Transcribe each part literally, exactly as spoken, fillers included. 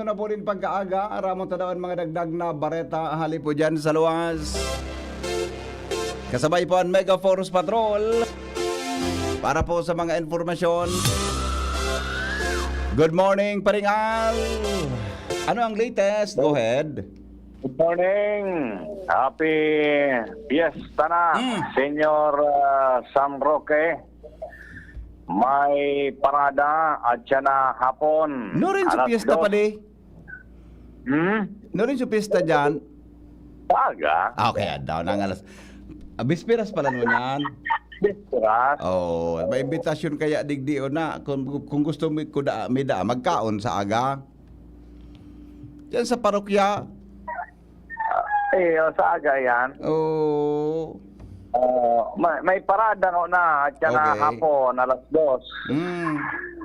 Ito na po rin pagkaaga, aramon tadaan mga dagdag na bareta hali po dyan sa luwas. Kasabay po ang Mega Force Patrol para po sa mga informasyon. Good morning, Paring Al! Ano ang latest? Go ahead. Good morning. Happy Fiesta na, Mm. Senyor ah, San Roque. May parada at siya na hapon. No rin sa Alas piyesta dos. pa di? Hmm? No rin sa piyesta dyan? Aga. Ah, okay, daw nang alas. Ah, bisperas pala nun yan. Bisperas. Oh, may imbitasyon kaya digdi o na kung, kung gusto mo ko da, may da, magkaon sa aga. Diyan sa parokya. Eh, sa aga yan. Oh. Oh, may, may parada no na at siya na Okay. hapon, alas dos. Mm.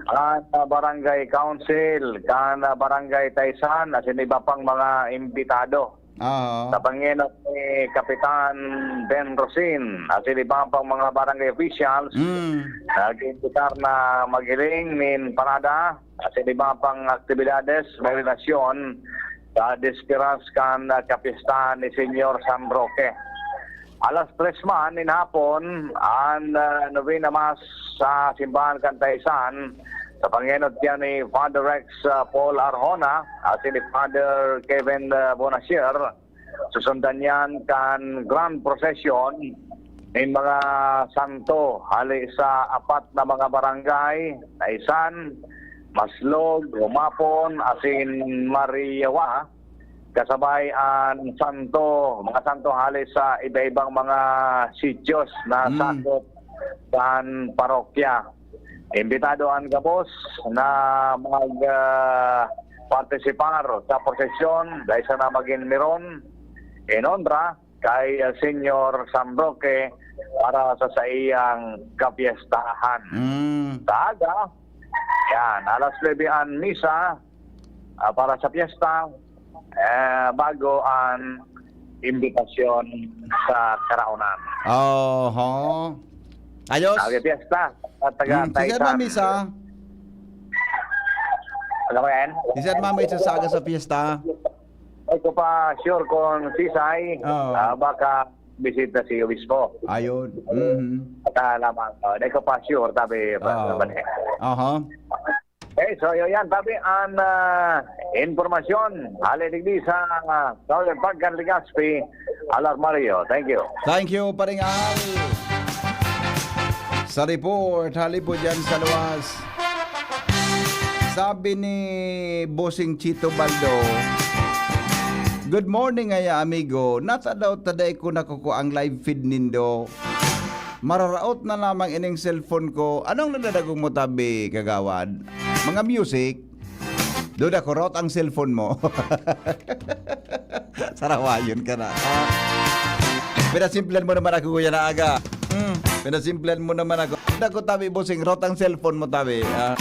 Kan ah, barangay council, kan ah, barangay Taysan, asin iba pang mga imbitado. Ah. Sa pangenot ni Kapitan Ben Rosin, asin iba pang mga barangay officials, Mm. nag-imbitar na maghiling nin parada, asin iba pang aktibidades may relasyon sa desperas kan ah, kapistahan ni Senyor San Roque. Alas tres man nin hapon, ang ah, novena mass sa simbahan kan Taysan, sa pangenot niya ni Father Rex ah, Paul Arjona, asin ni Father Kevin ah, Bonasier, susundan niyan kan grand procession nin mga santo hali sa apat na mga barangay, Taysan, Maslog, Humapon, asin Mariawa, kasabay an santo, mga santo hali sa iba-ibang mga sitios na Mm. sakop kan parokya. Imbitado an gabos na mag ah, partisipar sa prosesyon dahil sa na magin miron in honra kay ah, Senyor San Roque para sa saiyang kapiestahan. Mm. Sa aga, yan, alas nuebe an misa ah, para sa piyesta, eh, bago an imbitasyon sa karaonan. Oho. Ayos. Sabi piyesta, at taga Mm, si Sir Mami sa Ano ba yan? Si Sir Mami sa saga sa piyesta. Ay ko pa sure kung sisay, Oo. ah, baka bisita si Obispo. Ayun. Mhm. Ata lamang, oh, di ko pa sure, tabi, Oo. ba, ba, eh. Aha. Okay, so yun yan, tabi ang ah, impormasyon. Hali digdi sa uh, Southern Pagkan Legazpi, Alarmario. Thank you. Thank you, Paring Al. Sa report, hali po dyan sa luwas. Sabi ni Bossing Chito Baldo, "Good morning, ngaya amigo. Nata daw taday ko nakukuha ang live feed nindo. Mararaot na lamang ining cellphone ko." Anong nadadagong mo tabi, kagawad? Mga music? Duda ko, raot ang cellphone mo. Sarawayon ka na. Ah. Pinasimplan mo naman ako, kuya, na aga. Hmm, pinasimplan mo naman ako. Duda ko, tabi, bossing, raot ang cellphone mo, tabi. Ah.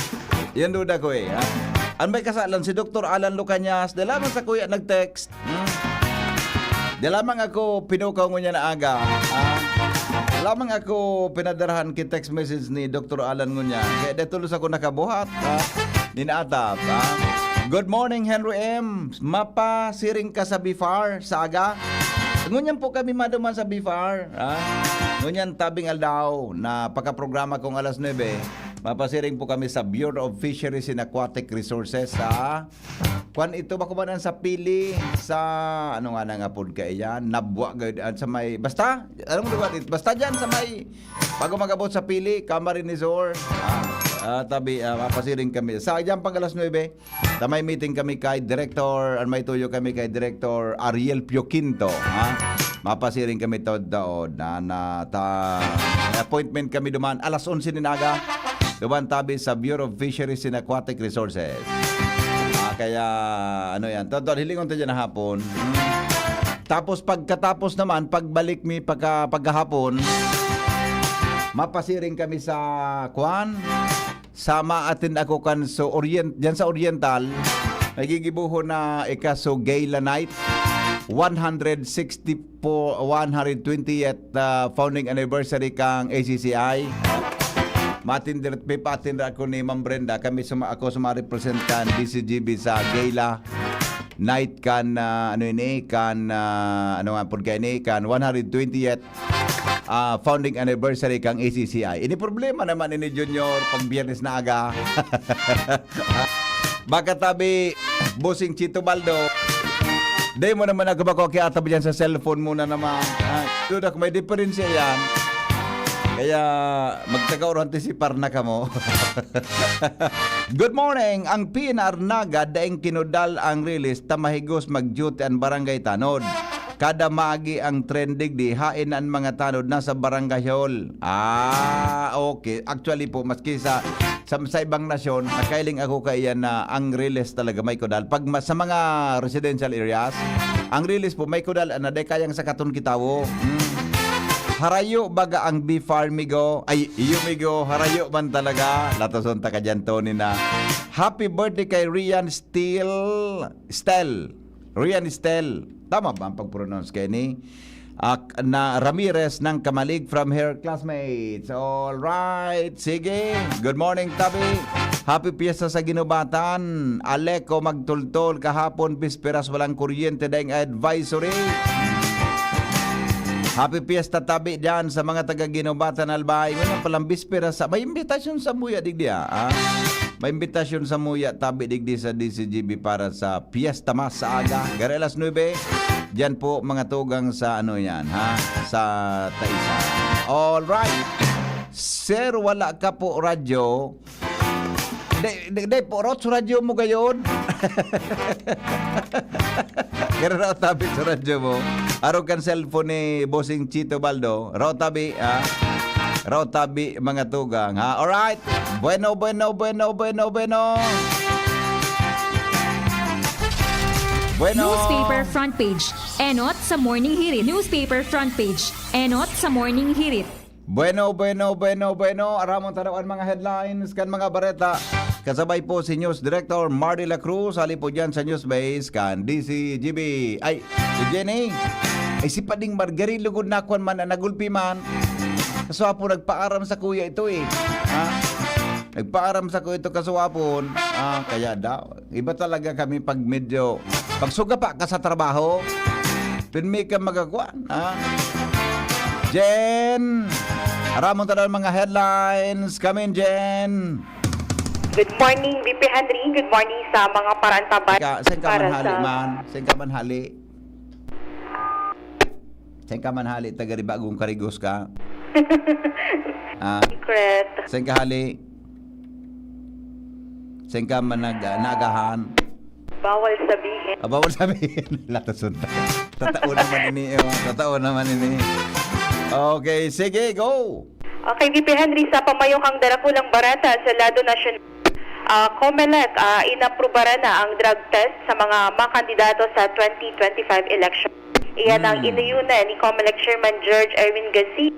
Yan duda ko eh. Ah. An may kasalan si Doktor Alan Lucanyas, dalaman sa kuya nag-text. Hmm. Di lamang ako pinukaw ngunyan na aga. Ah. Di lamang ako pinadarahan ki text message ni Doktor Alan ngunyan. Kaya dito sa ko nakabuhat. Ah. Ninatap. Ah. Good morning, Henry M. Mapasiring ka sa B F A R sa aga. Ngunyan po kami maduman sa B F A R. Ah. Ngunyan tabing aldaw na pagkaprograma kong alas nuebe, mapasiring po kami sa Bureau of Fisheries and Aquatic Resources sa Kwan ito, bako man ang sa Pili, sa, ano nga na nga pod kaiyan, Nabwa, gayud, ah, sa may, basta, anong lugar ito? Basta dyan, sa may, bago mag-abot sa Pili, Camarines Sur, ah, ah, tabi, ah, mapasiring kami. Sa dyan pag alas nuebe, ta may meeting kami kay Director, an may tuyo kami kay Director Ariel Pio Quinto, ha? Mapasiring kami to daon na, na ta, may appointment kami duman alas onse nin aga. Duman tabi sa Bureau of Fisheries and Aquatic Resources. Ah, kaya, ano yan, totoo, hilingon ta dyan na hapon. Hmm. Tapos pagkatapos naman, pagbalik mi pagka, pagkahapon, mapasiring kami sa, kwan, sa maatin ako kan so Orient, dyan sa Oriental, nagigibuhon na ika so Gala Night, one hundred sixty po, one hundred twentieth ah, founding anniversary kang A C C I. Matindra, pipatindra ako ni Ma'am Brenda. Kami sa, ako sa mga representan, D C G B sa gala night kan, ah, ano ini, kan, ah, ano nga, pud kaini, kan one hundred twentieth, ah, founding anniversary kang A C C I. Ini problema naman ini, Junior, pag Biyernes na aga. Baka tabi, Bossing Chito Baldo. Dai mo naman ako bako kiatab dyan sa cellphone mo na naman. Ah, duda ko, may diferensya yan. Kaya magtagaw antisipar na kamo. Good morning. Ang P N R Naga, daing kinudal ang release, ta mahigos mag-duty ang barangay tanod. Kada maagi ang trend digdi, haen na an mga tanod nasa barangay hall. Ah, okay. Actually po, maski sa, sa, sa ibang nasyon, nakailing ako kaiyan na ang release talaga may kudal. Pag ma-, sa mga residential areas, ang release po may kudal, na dai kayang sakaton ki tawo. Hmm. Harayo baga ang B F A R, migo? Ay, iyo, migo. Harayo man talaga. Latason ta ka dyan, Tony, na happy birthday kay Rian Steel. Stel. Rian Stel. Tama ba ang pag-pronounce kaini? Ak-, na Ramirez ng Kamalig from her classmates. All right. Sige. Good morning, tabi. Happy Fiesta sa Ginubatan. Aleko magtultol kahapon, bisperas walang kuryente, daing advisory. Happy Fiesta, tabi, dyan sa mga taga Ginubatan, Albay. Wala palang bisperas sa, may imbitasyon sa muya, digdi, ah. Ah? May imbitasyon sa muya, tabi, digdi sa D C G B para sa Fiesta Mass sa aga. Gari alas nuebe, dyan po, mga tugang, sa ano yan, ha? Sa Taisa. All right. Sir, wala ka po radyo. Di, di, di po, Rots, radyo mo gayon. Gari raw tabi sa radyo mo. Arog kan cellphone ni Bossing Chito Baldo. Raw tabi, ha? Raw tabi, mga tugang, ha? Alright. Bueno, bueno, bueno, bueno, bueno. Bueno. Newspaper front page. Enot sa Morning Hirit. Newspaper front page. Enot sa Morning Hirit. Bueno, bueno, bueno, bueno. Aramon tadaw an mga headlines kan mga bareta. Kasabay po si News Director Mardy La Cruz. Hali po dyan sa News Base kan D C G B. Ay, si Jenny. Ay, si Pading Margarilo gud na kwan man na nagulpi man. Kaswapo nagpaaram sa kuya ito eh. Ha? Nagpaaram sa kuya ito kaswapon. Ah, kaya daw. Iba talaga kami pag medyo, pag sugapa ka sa trabaho, pirmi ka magagwan, ha? Jen! Aramon ta daw mga headlines. Come in, Jen! Good morning, V P Henry. Good morning sa mga parantaban. Ka, saan ka para man hali sa man? Saan ka man hali? Saan ka man hali? Taga Ribagong Karigos ka? Ah, Secret. Saan ka hali? Saan ka man nag-, nagahan? Bawal sabihin. Ah, bawal sabihin. Latason ta. Tatao naman ini, oh. Tatao naman ini. Okay, sige, go! Okay, V P Henry, sa pamayokang darakulang bareta sa lado nasyonal, ah, Comelec, ah, inaprubaran na ang drug test sa mga makandidato sa twenty twenty-five election. Iyan ang Hmm. inuyunan ni Comelec Chairman George Erwin Garcia,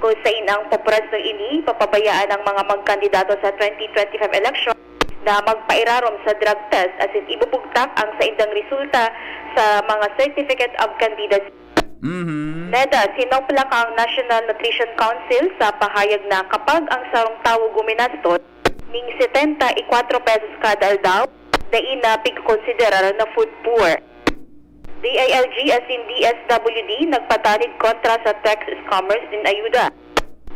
kung sain ang paprasong ini, papabayaan ang mga magkandidato sa twenty twenty-five election na magpairarom sa drug test asin ibubugtak ang saindang resulta sa mga Certificate of Candidacy. Mhm. NEDA, sinopla kan National Nutrition Council sa pahayag na kapag ang sarong tawo guminastos ning setenta y cuatro pesos kada aldaw, dai na pigkokonsiderar na food poor. D I L G asin D S W D nagpatanid kontra sa tax scammers nin ayuda.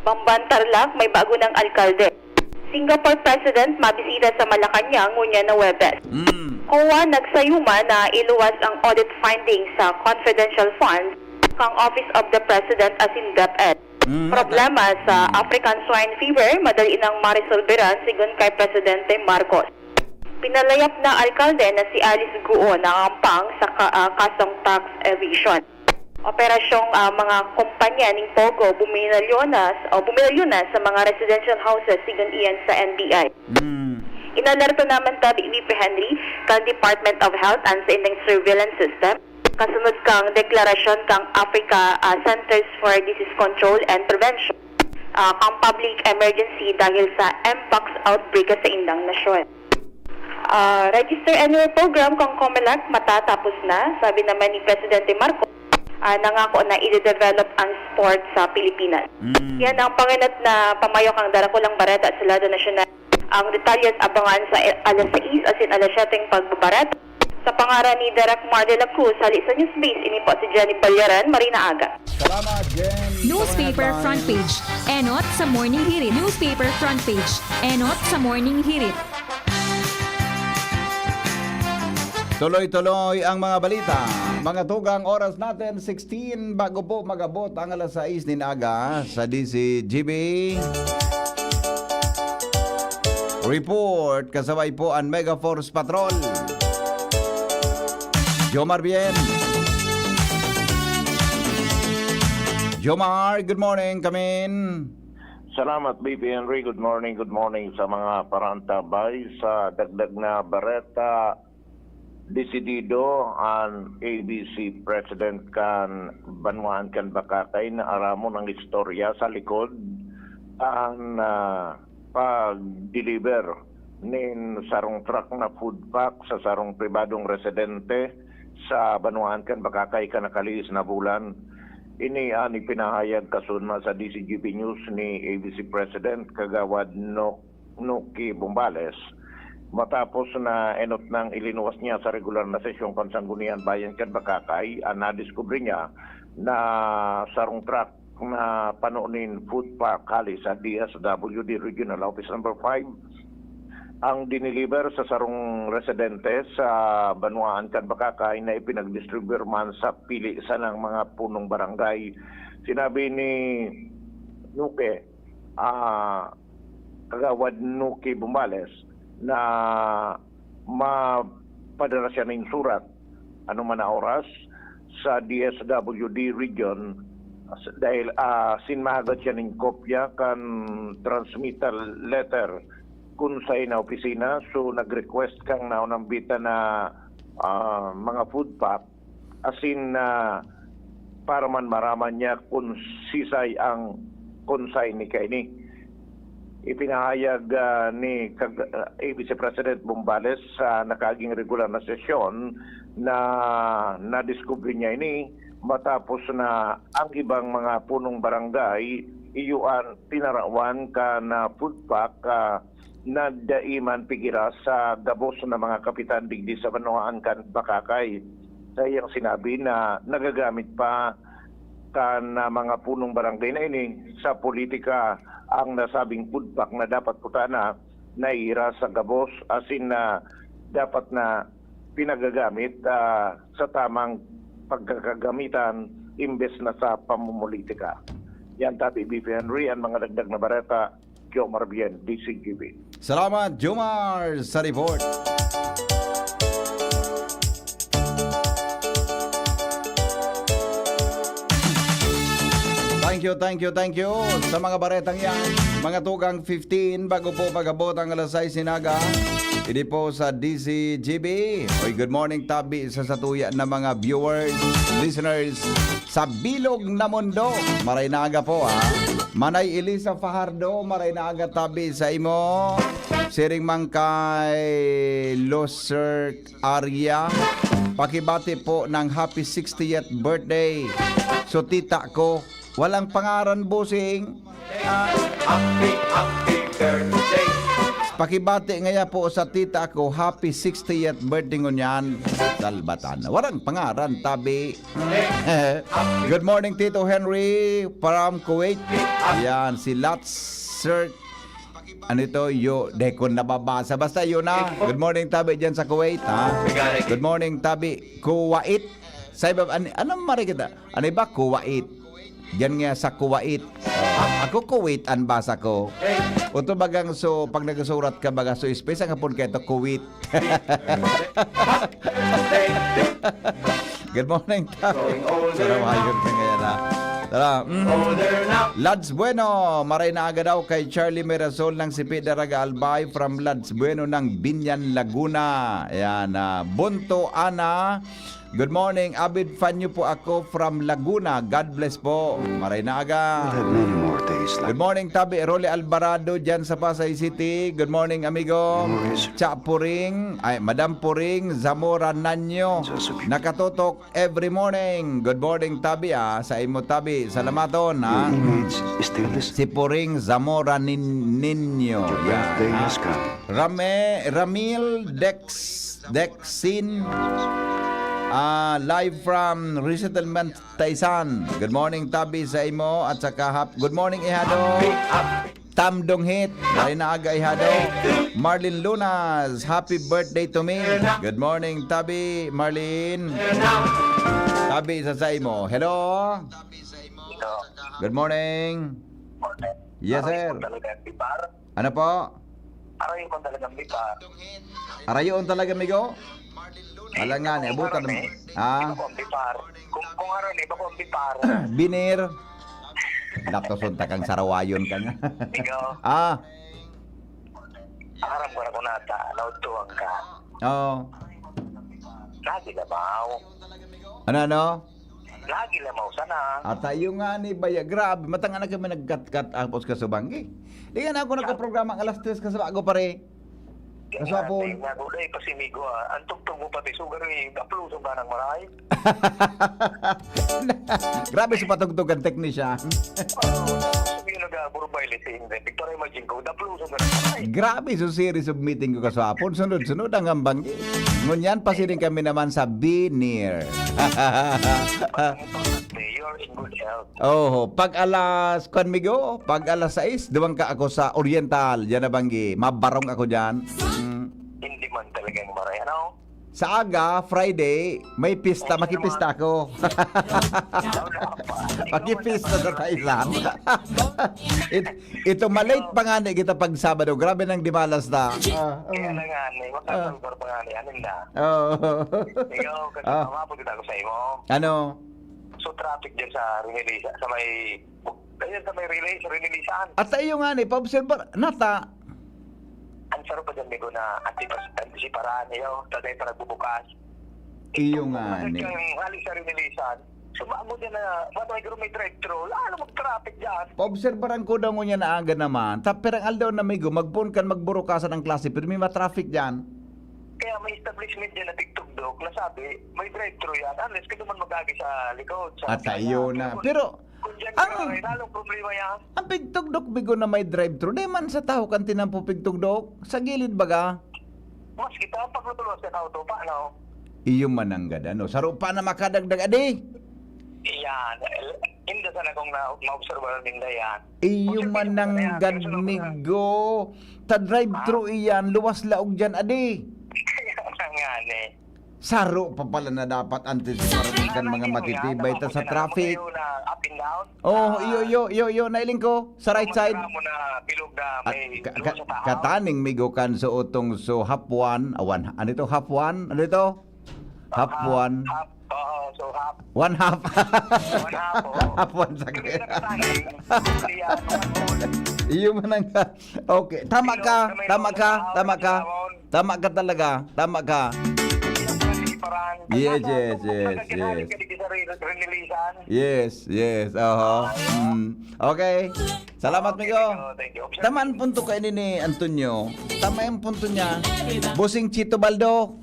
Bamban, Tarlac, may bago nang alkalde. Singapore President mabisita sa Malacañang ngunyan na Huwebes. Mm. COA nagsayuma na iluwas ang audit findings sa confidential funds kan Office of the President asin DepEd. Mm, Problema sa Mm. African Swine Fever, madali nang maresolberan, sigon kay Presidente Marcos. Pinalayap na alkalde na si Alice Guo na ampang sa ka-, ah, kasong tax evasion. Operasyong, ah, mga kumpanya ning POGO buminalyonas o bumilalyonas sa mga residential houses, sigon iyan sa N B I. Mm. Inalerto naman tabi ni Henry kan Department of Health an saindang surveillance system, kasunod kan deklarasyon kan Africa, ah, Centers for Disease Control and Prevention, ah, kan public emergency dahil sa mpox outbreak sa saindang nasyon. Ah, register anywhere program kan Comelec matatapos na, sabi naman ni Presidente Marcos. ah, nangako na i-develop ang sport sa Pilipinas. Mm. Yan ang pangenot na pamayo kan Darakulang Bareta at Solado Nasyonal. Ang detalyes abangan sa e-, alas sais asin alas siyete pagbabareta. Sa pangaran ni Direk Mar de la Cruz, hali sa Newsbase, ini po si Jenny Ballaran, Marina Aga. Salamat, Jen. Newspaper front page, enot sa Morning Hirit. Newspaper front page, enot sa Morning Hirit. Tuloy-tuloy ang mga balita. Mga tugang, oras natin, sixteen, bago po mag-abot ang alas sais nin aga sa D C G B. Report, kasabay po ang Mega Force Patrol. Jomar Bien. Jomar, good morning, kamin. Salamat, B P Henry. Good morning, good morning sa mga parantabay. Sa dagdag na bareta, desidido an A B C President kan banwaan kan Bacacay na aramon ang istorya sa likod an, ah, pag-deliver nin sarong truck na food pack sa sarong pribadong residente sa banwaan kan Bacacay kan nakalihis na bulan. Ini an ipinahayag kasunod sa D C G B News ni A B C President Kagawad Noc Noki Bombales, matapos na enot nang ilinuwas niya sa regular na sesyon kan Sanggunian Bayan kan Bacacay an nadiskubre niya na sarong truck na pano nin food pack hali sa D S W D Regional Office Number five ang diniliber sa sarong residente sa banwaan kan Bacacay na ipinagdistribuyar man sa pili sanang mga punong barangay. Sinabi ni Nuke, ah, Kagawad Nuki Bumbales na mapadara siya nin surat anoman na oras sa D S W D region dahil, ah, sin mahagad siya nin kopya kan transmittal letter kun sa ina opisina. So, nag-request kang naunambitan na, ah, mga food pack asin, ah, para man maraman niya kun sisay ang consignee kaini. Ipinahayag, ah, ni Kag-, ah, A B C President Bombales sa nakaaging regular na sesyon na nadiskubre niya ini matapos na ang ibang mga punong barangay iyo an tinarawan kan, ah, food pack, ah, na dai man pigira sa gabos na mga kapitan digdi sa banwaan kan Bacacay. Sa iyang sinabi na nagagamit pa kan, ah, mga punong barangay na ini sa politika ang nasabing food pack na dapat kutana naira sa gabos asin na dapat na pinagagamit, ah, sa tamang pagkakagamitan imbes na sa pamumulitika. Yan, Tabi B P Henry, ang mga dagdag na bareta. Jomar Bien, D C G B. Salamat, Jomar, sa report. Thank you, thank you, thank you sa mga baretang yan. Mga tugang fifteen, bago po pag-abot ang alas sais inaga. Ini po sa D C G B. Oy, good morning, Tabi, sa satuya na mga viewers, listeners sa bilog na mundo. Maray na aga po, ha. Manay Elisa Fajardo, maray na aga, Tabi, sa imo. Siring man kay Loser Aria, pakibati po ng happy sixtieth birthday. So, tita ko, walang pangaran, bossing. Happy, happy birthday. Pakibati ngaya po sa tita ko, happy sixtieth birthday ngunyan. Salbatan. Warang pangaran, Tabi. Good morning, Tito Henry from Kuwait. Yan, si Lats Sir. Ano ito? Yo, de ko nababasa. Basta yun na. Good morning, Tabi, dyan sa Kuwait, ha? Good morning, Tabi. Kuwait. Sa iba, an, anong mari kita? Ano ba? Kuwait. Diyan nga sa Kuwait. Ako Kuwait ang basa ko. Oto bagang so, pag nagsurat ka baga so space, ang hapon kayo to Kuwait. Good morning, Tabi. Sarawayon ka ngayon, ha? Tara. Mm. Lads Bueno, maray na aga daw kay Charlie Mirasol ng Sipi Daraga Albay from Lads Bueno ng Binyan, Laguna. Ayan, ah, Bunto Ana, Good morning, avid fan niyo po ako from Laguna. God bless po. Maray na aga. We'll have many more days like Good morning, Tabi. Rolly Alvarado dyan sa Pasay City. Good morning, amigo. Memories. Cha Puring, ay, Madam Puring, Zamora Nanyo. Nakatutok every morning. Good morning, Tabi, ah. Sa imo, Tabi. Salamaton, ha? Your image is still the same. Si Puring Zamora Nin-, Ninyo. Your birthday has come. Rame-, Ramil Dex, Dexin, ah, live from Resettlement Taisan. Good morning, Tabi, sa imo at sa kahap. Good morning, Ihado. Tam Donghit, maray na aga, Ihado. Marlene Lunas, happy birthday to me. Good morning, Tabi, Marlene. Tabi, sa sa imo. Hello? Good morning. Yes, sir. Ano po? Aray ko talagang bitar. Arayon talaga, amigo? Alangan, eh, abutan mo. Ha? Iba ko ang bitar. Kung, kung ano na, iba ko ang bitar. Binir. Nato, sunta kang sarawayon ka nga. Ikaw? Ah. Aram ko na kung nata, naudtuan ka. Oo. Lagi na ba? Ano, ano? Lagi na mausa na. At tayo nga ni Baya, grabe, matang na kami nagkatkat apos ka subanggi. Di nga na ako nagkaprograma ang alas tres ka sa bago, pare. Kaswapon. Nga, gulay pa si Migo, ah. Ang tugtog mo pati sugar, eh, apluson ka ng maray. Grabe si patugtog ang technician. Yung nag-aburbay, lising, eh. Victor, imagine ko, apluson ka ng maray. Grabe, so series of meeting ko kaswapon. Sunod-sunod ang hambanggi. Ngunyan, pasiring kami naman sa Binir. Mayor in good health. Oho, pag alas, kwan, Migo, pag alas sais, duman ka ako sa Oriental, diyan na banggi, mabarong ako diyan. Mm. Hindi man talagang maray, ano? Sa aga, Friday, may pista, makipista ako. Makipista sa Thailand. It, ito, malate pa nga ni kita pag Sabado. Grabe nang dimalas na. Ah, Kaya ah. na nga, ni, Ah. makasalbar pa nga ni, ano na. Oo. Ikaw, kasi Ah. mamapunta ako sa imo. Ano? So, traffic dyan sa Rinilisa, sa may, ayan, sa may relay, sa Rinilisan. At sa iyo nga ni, paobserbar, nata. Ang sarap pa dyan, Migo, na antipas-, antisiparan, iyo, tagay pa nagbubukas. Iyo Itong nga mga ni. Kang hali sa Rinilisan, sumamo dyan na, matay garo may drive-thru, lalo mag-traffic dyan. Paobserbaran ko daw ngunyan na aga naman, ta pirang aldaw na, Migo, magpoon kan magburukasan ang klase, pero may matraffic dyan. Kaya may establishment dyan na tigtugdok, nasabi, may drive-thru yan, unless ka naman mag-agi sa likod, sa At ayun na. Kaya kung Pero, Kung dyan Ang ka, eh, lalong problema yan. Ang pigtugdok, Migo, na may drive-thru, di man sa tahaw kan tinampo pigtugdok, sa gilid baga. Mas kita ang paglutulos sa auto, paano? Iyo man ang gad, ano? Saro pa na makadagdag, adi? Iyan. Eh, hindi sana kung na, maobserbahan ninda yan. Iyo Obserbahan man mo ang na yan. gad, Pero sunod na. Migo. Ta drive-thru Ah. iyan, luwas laog dyan, adi. Kaya nga, nga, eh. Saro pa pala na dapat antisipar kan mga matitibay ta sa traffic. Up and down. Oh, Ah. iyo, iyo, iyo, iyo, nailing ko sa right Kung side. Mo na bilog na At may ka- dulo ka- sa tahaw. Kataning migo kan so utong so half one, ah, one, ano ito? Half one? Ano ito? Half Half, one. half, oo, so half. One half. One half, oo. Half one sa Hindi na kataning. Hindi yan, one whole. Iyo man ang ka-, okay. Tama Bilog ka, na may tama dulo sa ka, tahaw, tama ka. Tama ka talaga. Tama ka. Yes, yes, yes, yes. Yes, yes. Oho. Mm. Okay. Salamat, Migo. Thank you, thank you. Tama ang punto ka ini ni Antonio. Tama yung punto niya. Bossing Chito Baldo.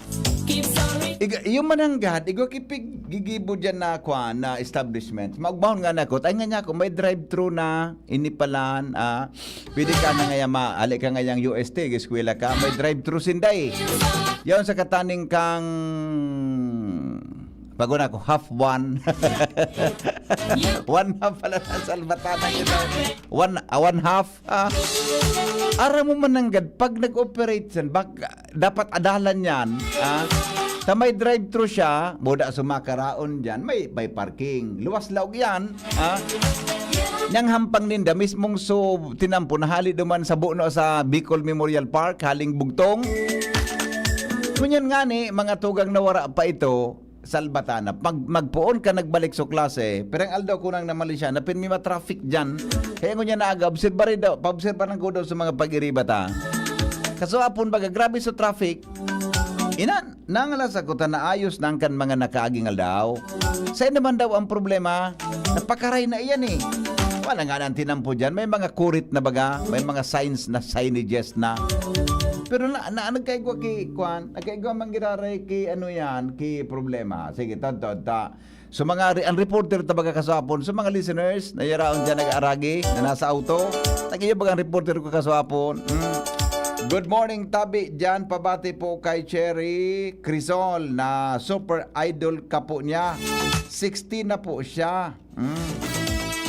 Iga, yung mananggad, igo kipig gigibo dyan na, kwan, na establishment. Maugmahon nga na ko. Tayo nga niya ako, may drive-thru na, inipalan, ah, Pwede ka na ngaya ma-, ali ka ngayang U S T, eskwela ka, may drive-thru sinday. Yaon sa kataning kang, paguna ko, half one. One half pala na salbatana ito. One, ah, one half. Ah. Aram mo mananggad, pag nag-operate yan, bak-, dapat adalan yan, ah. Ta may drive-thru siya, buda sumakaraon dyan, may, may parking. Luwas laog yan, ah. Nang hampang ninda, mismong so tinampo, nahali duman sa Buno sa Bicol Memorial Park, haling Bugtong. Ngunyan nga ni, mga tugang nawara pa ito, salbatana. Pag magpoon ka nagbalik sa klase, pirang aldaw ko nang namali siya, na pirmi ma-traffic dyan. Kaya ngunyan na aga, obserbar daw, paobserbaran ko daw sa mga pag-iriba ta. Kaso apon baga, grabe sa traffic. Inan, nangalas ako ta naayos na ang kan mga nakaaging aldaw. Sa'yo naman daw ang problema, napakaray na iyan eh. Wala nga nang tinampo dyan, may mga kurit na baga, may mga signs na, signages na. Pero na, na nagkaigwa ki, kwan, nagkaigwa man giraray ki, ano yan, ki problema. Sige, tadtad ta. So, mga re-, ang reporter ta baga kaswapon. So, mga listeners, na yaraon dyan nag-aaragi, na nasa auto, nag-iyo baga ang reporter ko kaswapon. Mm. Good morning, tabi dyan. Pabati po kay Cherry Crisol na super idol ka po niya. Sixty na po siya. Mm.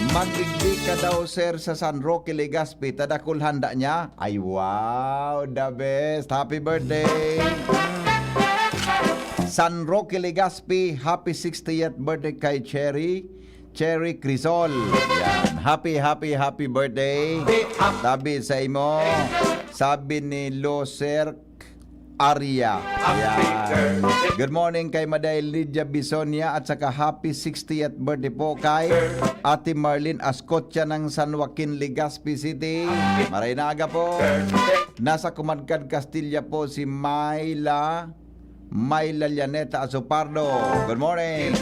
Magdigdi ka daw, sir, sa San Roque, Legazpi. Tadakul handa niya. Ay, wow, the best. Happy birthday. Mm. San Roque, Legazpi, happy sixtieth birthday kay Cherry. Cherry Crisol. Yan. Happy, happy, happy birthday. Sabi sa imo, sabi ni Loser Aria. Yan. Good morning kay Maday Lydia Bisonia at saka happy sixtieth birthday po kay Ate Marlene Ascotia ng San Joaquin, Legazpi City. Maray na aga po. Nasa Kumadkad, Castilla po si Myla May Lalianeta Asopardo. Good morning.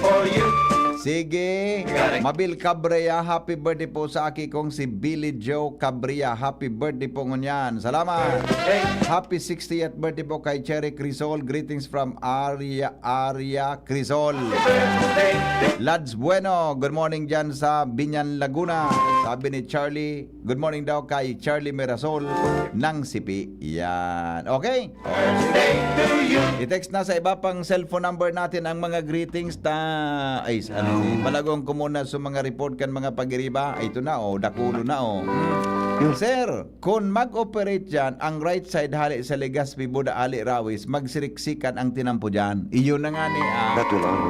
Sige. Mabil Cabrera, happy birthday po sa aki kong si Billy Joe Cabrera. Happy birthday po ngunyan. Salamat. Happy sixtieth birthday po kay Cherry Crisol. Greetings from Aria, Aria Crisol. Lads Bueno, good morning dyan sa Binyan, Laguna. Sabi ni Charlie, good morning daw kay Charlie Mirasol ng Sipi. Yan. Okay? I-text na sa iba pang cellphone number natin ang mga greetings ta. Ay, sa ano ni? Palagong ko muna sa mga report kan mga pag-iriba. Ay, ito na, oh. Dakulo na, oh. Hmm. Sir, kung mag-operate yan, ang right side hali sa Legazpi, Buda, hali Rawis, magsiriksikan ang tinampo dyan. Iyon na nga ni, ah.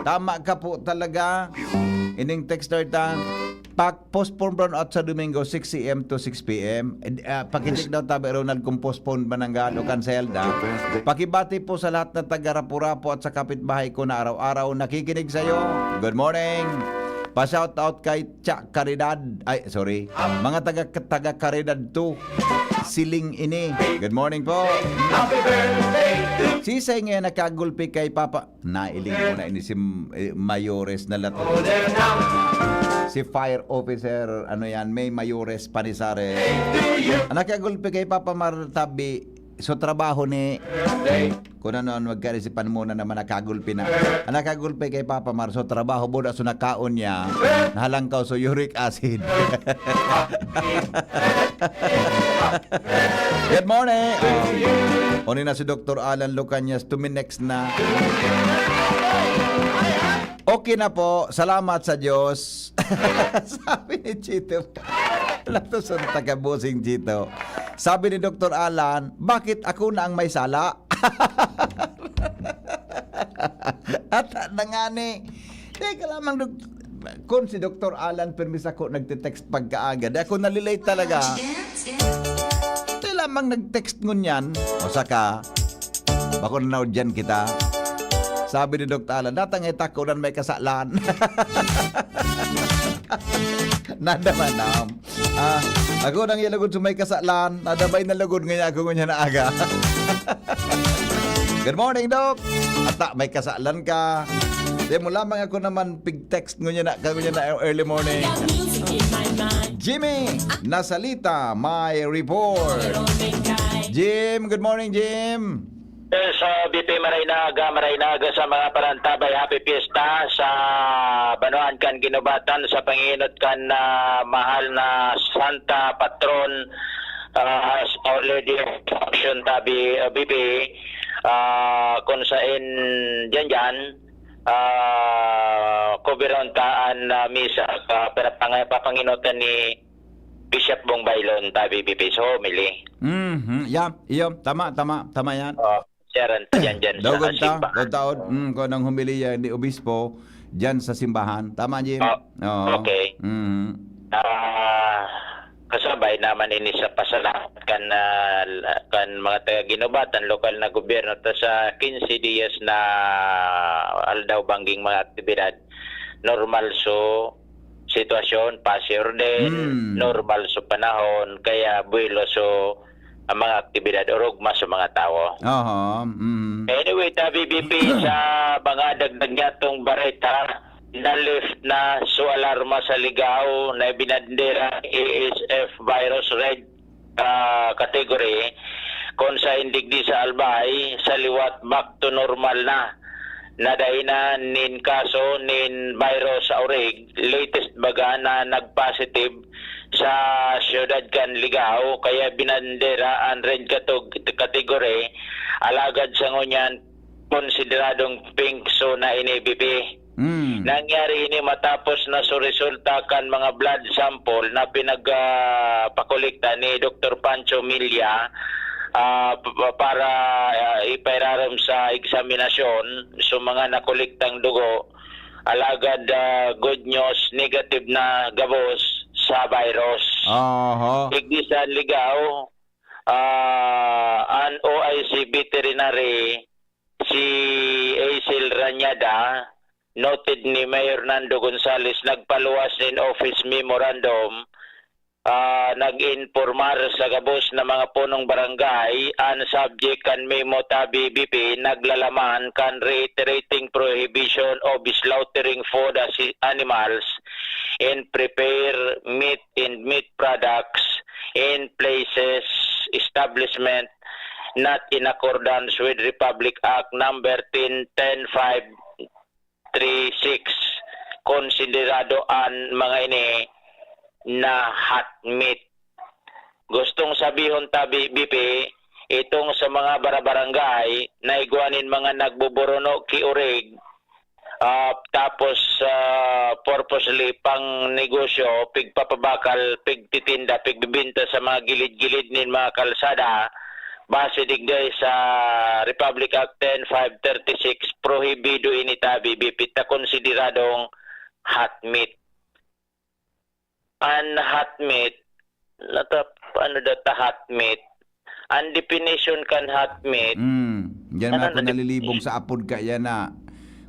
Tama ka po talaga. Ining texter ta, pak-, postpone brownout sa Domingo, six A M to six P M. Eh, ah, pakicheck daw, Tabi Ronald, kung postpone ba nang galo, cancel na. Pakibati po sa lahat na taga Rapu-Rapu at sa kapitbahay ko na araw-araw nakikinig sa'yo. Good morning. Pa-shout out kay Cha Caridad. Ay, sorry. Mga taga, taga Caridad two. Siling ini. Good morning po. Sisay nga nakagulpi kay Papa. Nailing ko na ini si, eh, Mayores na lato. Si fire officer, ano yan, may Mayores Panisares. Ang nakagulpi kay Papa Mar Tabi, so trabaho ni, kung ano, ano, magkaisipan muna naman, nakagulpi na. Ang nakagulpi kay Papa Mar, so trabaho, buda, so nakaon niya, nahalangkaw, so uric acid. Good morning. Oh. Uni na si Doktor Alan Lucanias, tuminext na. Okay na po. Salamat sa Diyos. Sabi ni Chito. Lato sa taga Bossing Chito. Sabi ni Doktor Alan, "Bakit ako na ang may sala?" Ata na nga ni. Teka lamang, Dok-, kung si Doktor Alan, permis ako nagte-text pagkaaga. Di ako nalilate talaga. Ito lamang nag-text ngunyan. O saka, bako na naudyan kita. Sabi ni Doktor Alan, "Datang ita ko nan may kasalan." Nada man, um, ah, ako nang yalagod sa may kasalan. Nadabay na lugod ngayon ako ngunyan na aga. Good morning, Doc. Ata, may kasalan ka. Di mo lamang ako naman pig-text ngunyan na, ngunyan na early morning. Jimmy Nasalita, may report. Jim, good morning, Jim. Yes, sa B P, maray na aga, maray na aga sa mga parantabay. Happy Fiesta sa banwaan kan Ginubatan, sa panginot kan, ah, mahal na Santa Patron, ah, Our Lady of Action, tabi, ah, B P, ah, kung sain dyan dyan, ah, kubiron ta an, ah, misa, ah, pinapang-, papanginotan ni Bishop Bong Bailon, tabi, B P. So, mili. Mhm, yeah, iyo, tama, tama, tama yan. Oh, siya rin, dyan, dyan sa Dogon ta, simbahan. Dotaod, mm, kung anong humiliya ni Obispo, dyan sa simbahan. Tama, Jim? Oh, Oo. Okay. Mhm. Ah, kasabay naman ini sa pasalamat kan, ah, kan mga taga Ginubatan, lokal na gobyerno, ta sa quince dias na aldaw bangging mga aktibidad, normal so sitwasyon, pasi orden, Hmm. normal so panahon, kaya buwelo so ang mga aktibidad, orog mas sa mga tawo. Aha, mm. Anyway, tabi B P, sa mga dagdag niyatong bareta, na-lift na so alarma sa Ligao na binandera A S F virus red, ah, category, kung sa indigdi sa Albay, sa liwat back to normal na. Nadainan nin kaso nin virus sa Orig, latest baga na nag-positive sa siyudad kan Ligao, kaya binandera an red katog-, category, alagad sa ngunyan, konsideradong pink zone na ini, B P. Mm. Nangyari ini matapos na so resulta kan mga blood sample na pinag, ah, pakolekta ni Doktor Pancho Milla, ah, p-, p-, para, ah, ipairarom sa eksaminasyon. So, mga nakolektang dugo, alagad, ah, good news, negative na gabos sa virus. Aha. Igdi sa Ligao, ah, an O I C veterinary, si Aisel Rañada, noted ni Mayor Nando Gonzales, nagpaluwas nin office memorandum, ah, nag-informar sa gabos na mga punong barangay. An subject kan memo, tabi B P, naglalaman kan reiterating prohibition of slaughtering food as animals in prepared meat and meat products in places, establishment not in accordance with Republic Act number ten ten five three six. Konsiderado an mga ini na hot meat. Gustong sabihon, tabi B P, itong sa mga barabarangay na igwa nin mga nagbuburuno ki Orig, ah, tapos, ah, purposely pang negosyo, pigpapabakal, pigtitinda, pigbibinta sa mga gilid-gilid nin mga kalsada, base digdi sa Republic Act ten five thirty-six, prohibido ini, tabi B P, ta konsideradong hot meat. An hot meat, nata-, ano daw ta hot meat? An definition kan hot meat, Mm. Diyan ano ako na nalilibong sa apod ka, yan na.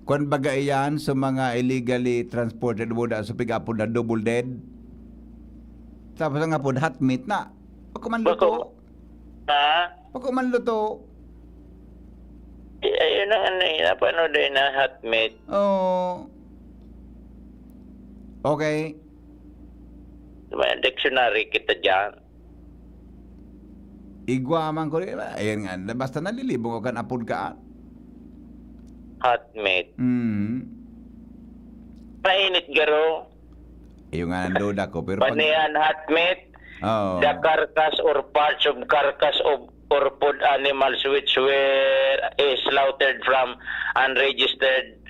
Kwan baga iyan sa mga illegally transported wood, sa pig-apod na double dead. Tapos ang apod, hot meat na. Pagkuman Bako. luto. Ha? Pagkuman luto. Eh, ayun ang ano eh, napanood din na hot meat. Oo. Okay. May dictionary kita dyan. Igwa man ko rin. Ayan nga, basta nalilibong ako kan apod ka. Hot meat. Mm. Mainit garo. Iyo nga ang duda ko, pero pag Panihan hot meat, Oo. the carcass or parts of carcass of or food animals which were, eh, slaughtered from unregistered,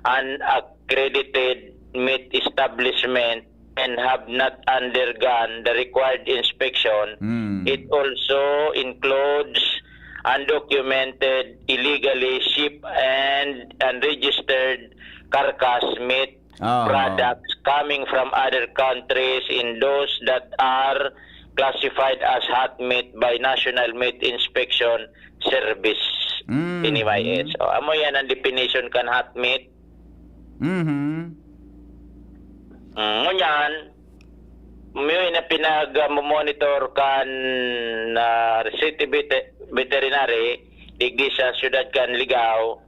unaccredited meat establishment and have not undergone the required inspection. Mm. It also includes undocumented, illegally shipped and unregistered carcass meat Oo. products coming from other countries in those that are classified as hot meat by National Meat Inspection Service, Mm. N M I S. O, amo yan ang definition kan hot meat. Mhm. Mm, ngunyan, may na pinag-, ah, monitor kan, ah, city vete-, veterinary, digdi sa siyudad kan Ligao,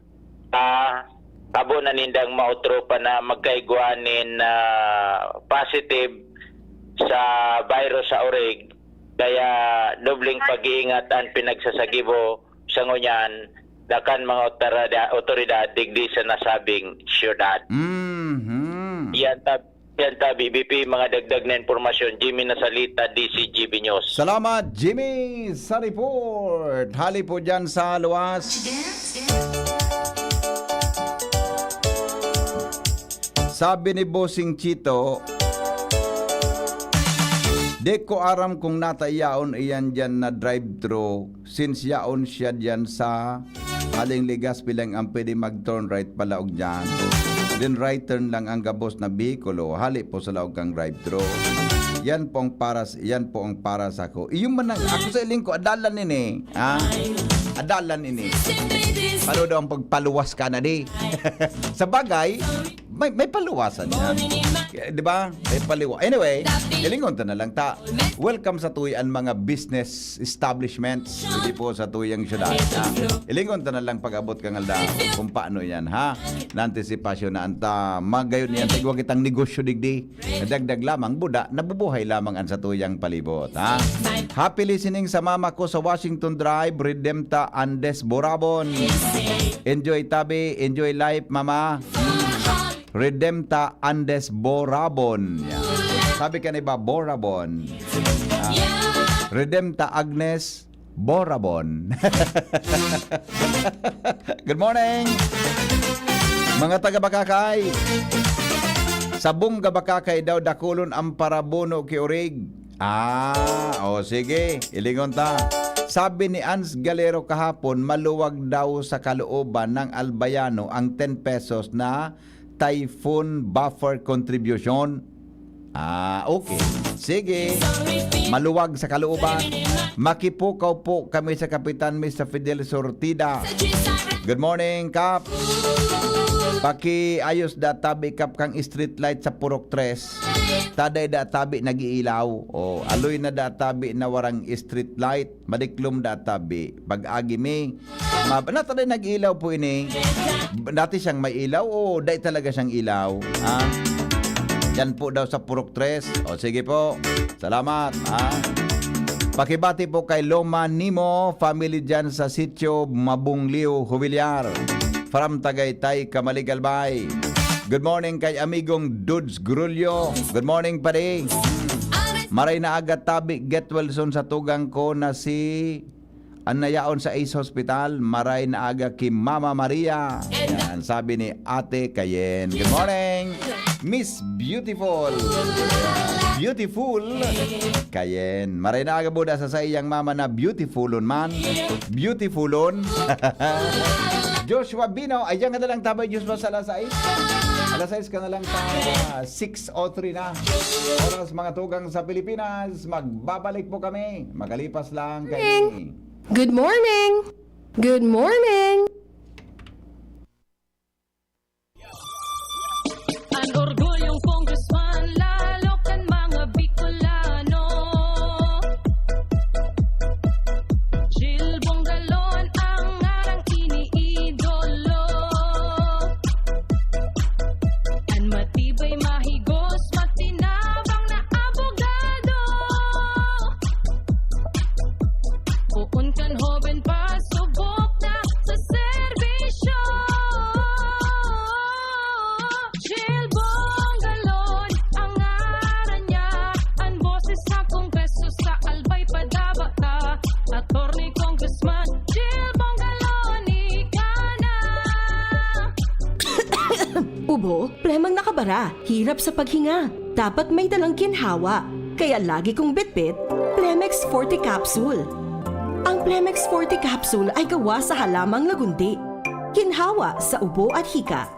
ah, abo na nindang maotro pa na magkaigwa nin, ah, positive sa virus sa Orig. Kaya dobleng pag-iingat an pinagsasagibo sa ngunyan na kan mga otorida-, otoridad digdi sa nasabing syudad. Mhm. Yan ta-, yan ta, B B P, mga dagdag na impormasyon. Jimmy Nasalita, D C G B News. Salamat, Jimmy, sa report. Hali po dyan sa luwas. Sabi ni Bossing Chito, "Di ko aram kung nata yaon iyan diyan na drive-thru, since yaon siya diyan sa Aling Legazpi lang ang pwede mag-turn right palaog diyan. Then right turn lang ang gabos na behikulo, hali po sa laog kang drive-thru. Yan po ang para s-, yan po ang para sa ko." Iyo man ang, ako sa iling ko, adalan ini. Ha? Adalan ini. Ano daw ang pagpaluwas ka na di? Sa bagay, May, may paluwasan niya. Di ba? May paliwa. Anyway, ilingon ta na lang ta. Welcome sa tuyang mga business establishments. Hindi po sa tuyang syudad. Ha? Ilingon ta na lang pag-abot kang aldaw kung paano yan, ha? Na antisipasyon na anta. Magayon yan. Tigwa kitang negosyo digdi. Nadagdag lamang buda, nabubuhay lamang ang satuyang palibot, ha? Happy listening sa mama ko sa Washington Drive, Redempta Andes, Borabon. Enjoy tabi, enjoy life, mama. Redempta Andes, Borabon. Yan. Sabi ka na iba, Borabon. Ah, Redempta Agnes, Borabon. Good morning, mga taga Bacacay. Sa Bunga Bacacay daw dakulon ang parabuno ki Orig. Ah, o sige, ilingon ta. Sabi ni Ans Galero kahapon, maluwag daw sa kalooban ng Albayano ang ten pesos na typhoon buffer contribution. Ah, okay. Sige. Maluwag sa kalooban. Makipukaw po kami sa Kapitan Mister Fidel Sortida. Good morning, Kap. Pakiayos da tabi, Kap, kang street light sa Purok Tres. Taday da tabi nag-iilaw. O, aloy na da tabi na warang street light. Madiklom da tabi. Pag-agi mi, Ma-, na, taday nag-ilaw po ini. Dati siyang may ilaw o dai talaga siyang ilaw? Ha? Yan po daw sa Purok Tres. O, sige po. Salamat, ha? Pakibati po kay Loma Nimo, family dyan sa Sitio Mabungliw, Jubilar. From Tagaytay, Camalig, Albay. Good morning kay amigong Dudes Grulyo. Good morning, pare. Maray na aga tabi, Get Well Soon sa tugang ko na si an nayaon sa Ace Hospital, maray na aga ki Mama Maria. Yan, sabi ni Ate Kayen. Good morning, Miss Beautiful. Beautiful Kayen. Maray na aga buda sa saiyang mama na beautifulon man. Beautifulon. Joshua Bino, ayan ka na lang tabay, Joshua, sa alas sais. Alas sais ka na lang sa six o three na. Oras, mga tugang sa Pilipinas. Magbabalik po kami. Makalipas lang kay Good morning! Good morning! An orgulyong congressman, lalo kan mga Bicolano. Jill Bongalon ang ngarang iniidolo. An matibay, mahigos, matinabang na abogado. Poon kan hoben pa, subok na sa serbisyo. Jill Bongalon ang ngaran niya, an boses sa Kongreso sa Albay padaba ta. Attorney Congressman Jill Bongalon, ika na. Ubo, plemang nakabara, hirap sa paghinga. Dapat may dalang ginhawa. Kaya lagi kong bitbit, Plemex Forte Capsule. Ang Plemex Forte Capsule ay gawa sa halamang lagundi. Ginhawa sa ubo at hika.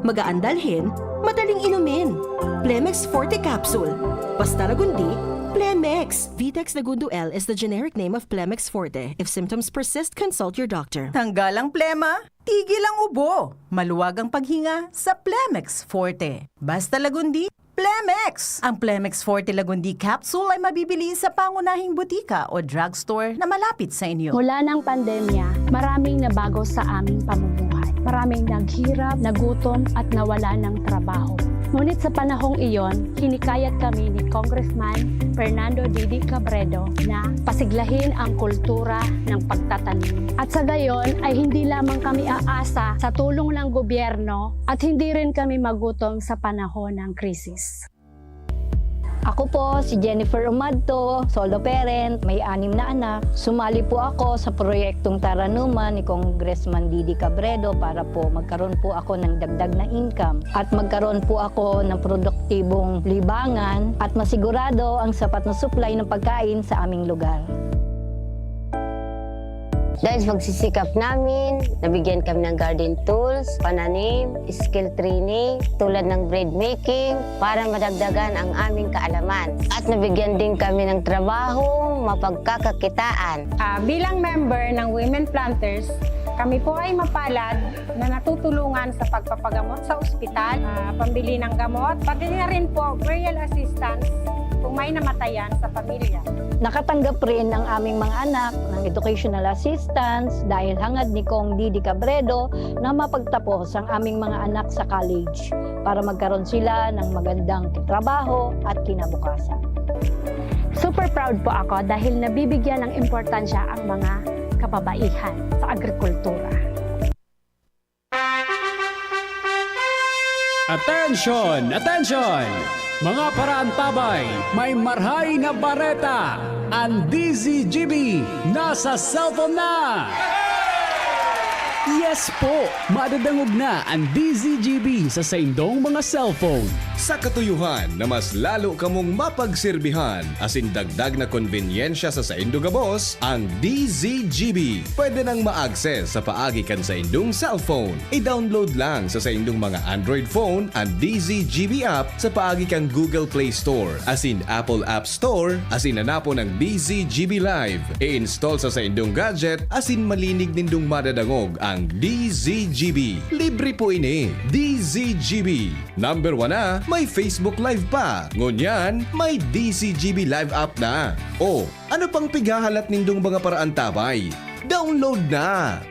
Magaan dalhin, madaling inumin. Plemex Forte Capsule. Basta lagundi, Plemex. Vitex Lagundo L is the generic name of Plemex Forte. If symptoms persist, consult your doctor. Tanggal ang plema, tigil ang ubo. Maluwag ang paghinga sa Plemex Forte. Basta lagundi, Plemex! Ang Plemex Forte Lagundi Capsule ay mabibili sa pangunahing butika o drugstore na malapit sa inyo. Mula ng pandemya, maraming nabago sa aming pamumuhay. Maraming naghirap, nagutom, at nawala ng trabaho. Ngunit sa panahong iyon, hinikayat kami ni Congressman Fernando Didi Cabredo na pasiglahin ang kultura ng pagtatanim. At sa gayon ay hindi lamang kami aasa sa tulong ng gobyerno at hindi rin kami magutom sa panahon ng krisis. Ako po si Jennifer Umadto, solo parent, may anim na anak. Sumali po ako sa proyektong Taranuman ni Congressman Didi Cabredo para po magkaroon po ako ng dagdag na income at magkaroon po ako ng produktibong libangan at masigurado ang sapat na supply ng pagkain sa aming lugar. Dahil sa pagsisikap namin, nabigyan kami ng garden tools, pananim, skill training, tulad ng bread making, para madagdagan ang aming kaalaman. At nabigyan din kami ng trabahong mapagkakakitaan. Ah, bilang member ng Women Planters, Kami po ay mapalad na natutulungan sa pagpapagamot sa ospital, ah, pambili ng gamot, pati na rin po burial assistance kung may namatayan sa pamilya. Nakatanggap rin ang aming mga anak ng educational assistance dahil hangad ni Cong Didi Cabredo na mapagtapos ang aming mga anak sa college para magkaroon sila ng magandang trabaho at kinabukasan. Super proud po ako dahil nabibigyan ng importansya ang mga kababaihan sa agrikultura. Attention! Attention! Mga paraantabay, may marhay na bareta! Ang D Z G B nasa cellphone na! Yes po! Madadangog na ang D Z G B sa saindong mga cellphone. Sa katuyuhan na mas lalo kamong mapagserbihan asin dagdag na konbenyensya sa saindo gabos, ang D Z G B pwede nang ma-access sa paagi kan saindong cellphone. I-download lang sa saindong mga Android phone an D Z G B app sa paagi kan Google Play Store asin Apple App Store, asin hanapon ang D Z G B Live. I-install sa saindong gadget asin malinig nindong madadangog ang D Z G B. Libre po ini. D Z G B. Number one na, may Facebook Live pa. Ngunyan, may D Z G B Live app na. O, ano pang pighahalat nindong mga paraantabay? Download na!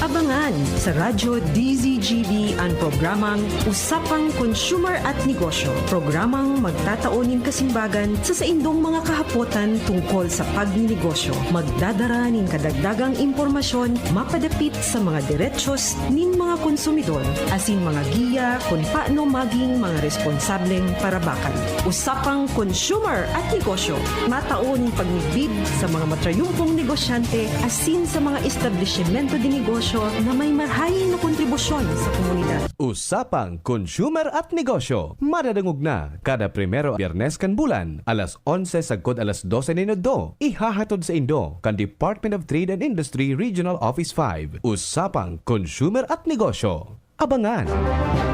Abangan sa Radyo D Z G B an programang Usapang Consumer at Negosyo, programang magtatao nin kasimbagan sa saindong mga kahapotan tungkol sa pagninegosyo. Magdadara nin kadagdagang impormasyon mapadapit sa mga derechos nin mga konsumidor, asin mga giya kun paano maging mga responsableng parabakan. Usapang Consumer at Negosyo, matao nin pagmidbid sa mga matrayumpong negosyante asin sa mga establisimento de negosyo na may marhay na kontribusyon sa komunidad. Usapang Consumer at Negosyo, madadangog na kada primero Biyernes kan bulan, alas onse sagkod alas dose nin udto. Ihahatod saindo kan Department of Trade and Industry Regional Office five. Usapang Consumer at Negosyo. Abangan.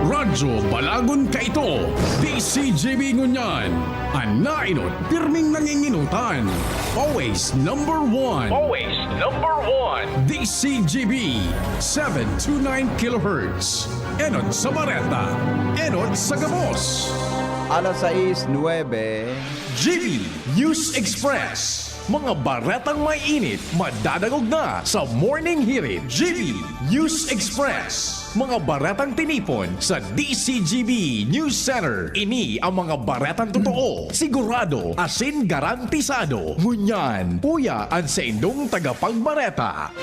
Radyo Balagon kaito, D Z G B ngunyan. An naenot, pirming nanginginutan. Always number one. Always number one. D Z G B, seven two nine kilohertz. Enot sa bareta, enot sa gabos. Alas sais nuebe. G B News Express. Mga baretang may init, madadangog na sa Morning Hirit. G B News Express. Mga baretang tinipon sa D Z G B News Center. Ini ang mga baretang totoo, sigurado, asin garantisado. Ngunyan, uya an saindong tagapagbareta.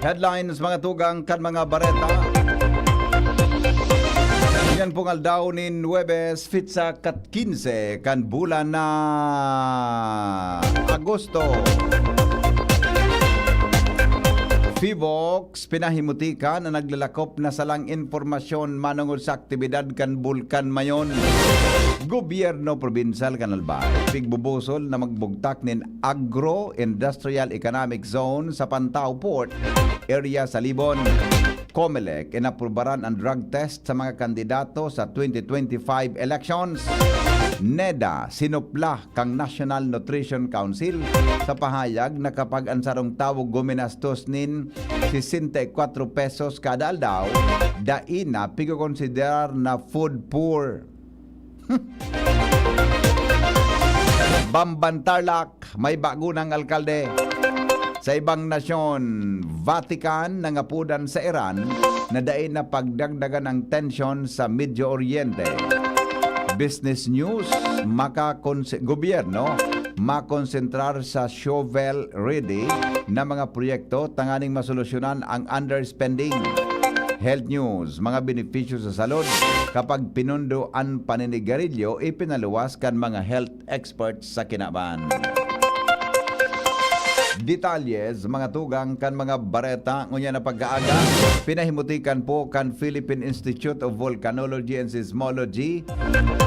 Headlines, mga tugang kan mga bareta. Yan pong aldaw nin Huwebes, pitsa kat kinse kan bulan na Agosto. Fivox, pinahimutika na naglalakop na salang impormasyon manongod sa aktibidad kan Bulkan Mayon. Gobyerno Probinsal kan Albay, pigbubusol na magbugtak nin Agro-Industrial Economic Zone sa Pantao Port Area sa Libon. Comelec, inaprubaran ang drug test sa mga kandidato sa twenty twenty-five elections. NEDA, sinupla kan National Nutrition Council sa pahayag na kapag ang sarong tawo guminastos nin sesenta y cuatro pesos kada aldaw, dai na pigkokonsiderar na food poor. Bamban Tarlac, may bago nang alkalde. Sa ibang nasyon, Vatican nangapodan sa Iran na dai na pagdagdagan ang tensyon sa Medio Oriente. Business News, makakonse-, gobyerno makonsentrar sa shovel-ready na mga proyekto tanganing masolusyonan ang underspending. Health News, mga benepisyo sa salud kapag pinundo an paninigarilyo, ipinaluwas kan mga health experts sa kinaban. Detalles, mga tugang kan mga bareta ngunyan na pagkaaga, pinahimutikan po kan Philippine Institute of Volcanology and Seismology,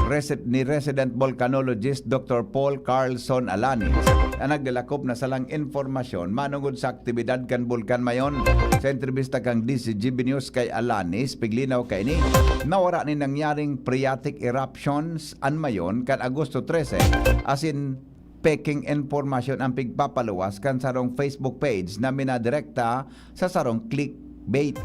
resi-, ni resident volcanologist Doctor Paul Carlson Alanis, na naglalakop na salang impormasyon manungod sa aktibidad kan Bulkan Mayon. Sa entrevista kan D Z G B News kay Alanis, piglinaw kaini, nawara ni nangyaring phreatic eruptions an Mayon kan Agosto trese, asin peking impormasyon ang pigpapaluwas kan sarong Facebook page na minadirekta sa sarong clickbait.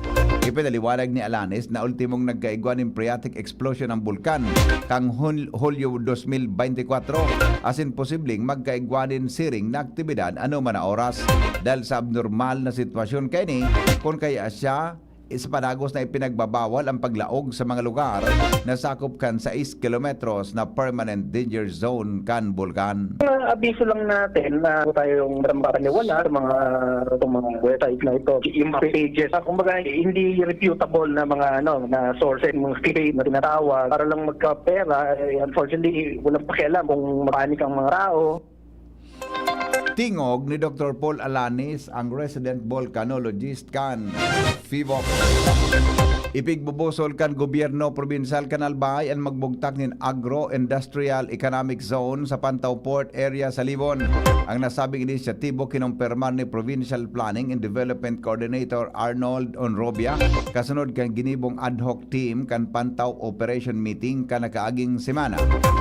Ipinaliwanag ni Alanis na ultimong nagkaigwa nin phreatic explosion ang bulkan kan Hul-, Hulyo dos mil beintikwatro, asin posibleng magkaigwa nin siring na aktibidad anoman na oras. Dahil sa abnormal na sitwasyon kaini, kun kaya siya sa padagos na ipinagbabawal ang paglaog sa mga lugar na sakop kan sais kilometros na permanent danger zone kan bulkan. Ah, abiso lang natin na huwag tayong marang papaniwala sa mga, itong mga website na ito. Yung mga pages, ah, kumbaga, hindi reputable na mga, ano, na sources, mga clickbait na tinatawag para lang magkapera. Eh, unfortunately, walang pakialam kung mapanik ang mga tao. Tingog ni Doctor Paul Alanis, ang resident volcanologist kan PHIVOLCS. Ipigbubusol kan gobyerno probinsyal kan Albay an magbugtak nin agro-industrial economic zone sa Pantaw Port Area sa Libon. Ang nasabing inisyatibo kinumpirmar ni Provincial Planning and Development Coordinator Arnold Onrobia, kasunod kan ginibong ad hoc team kan Pantaw Operation Meeting kan nakaaging semana.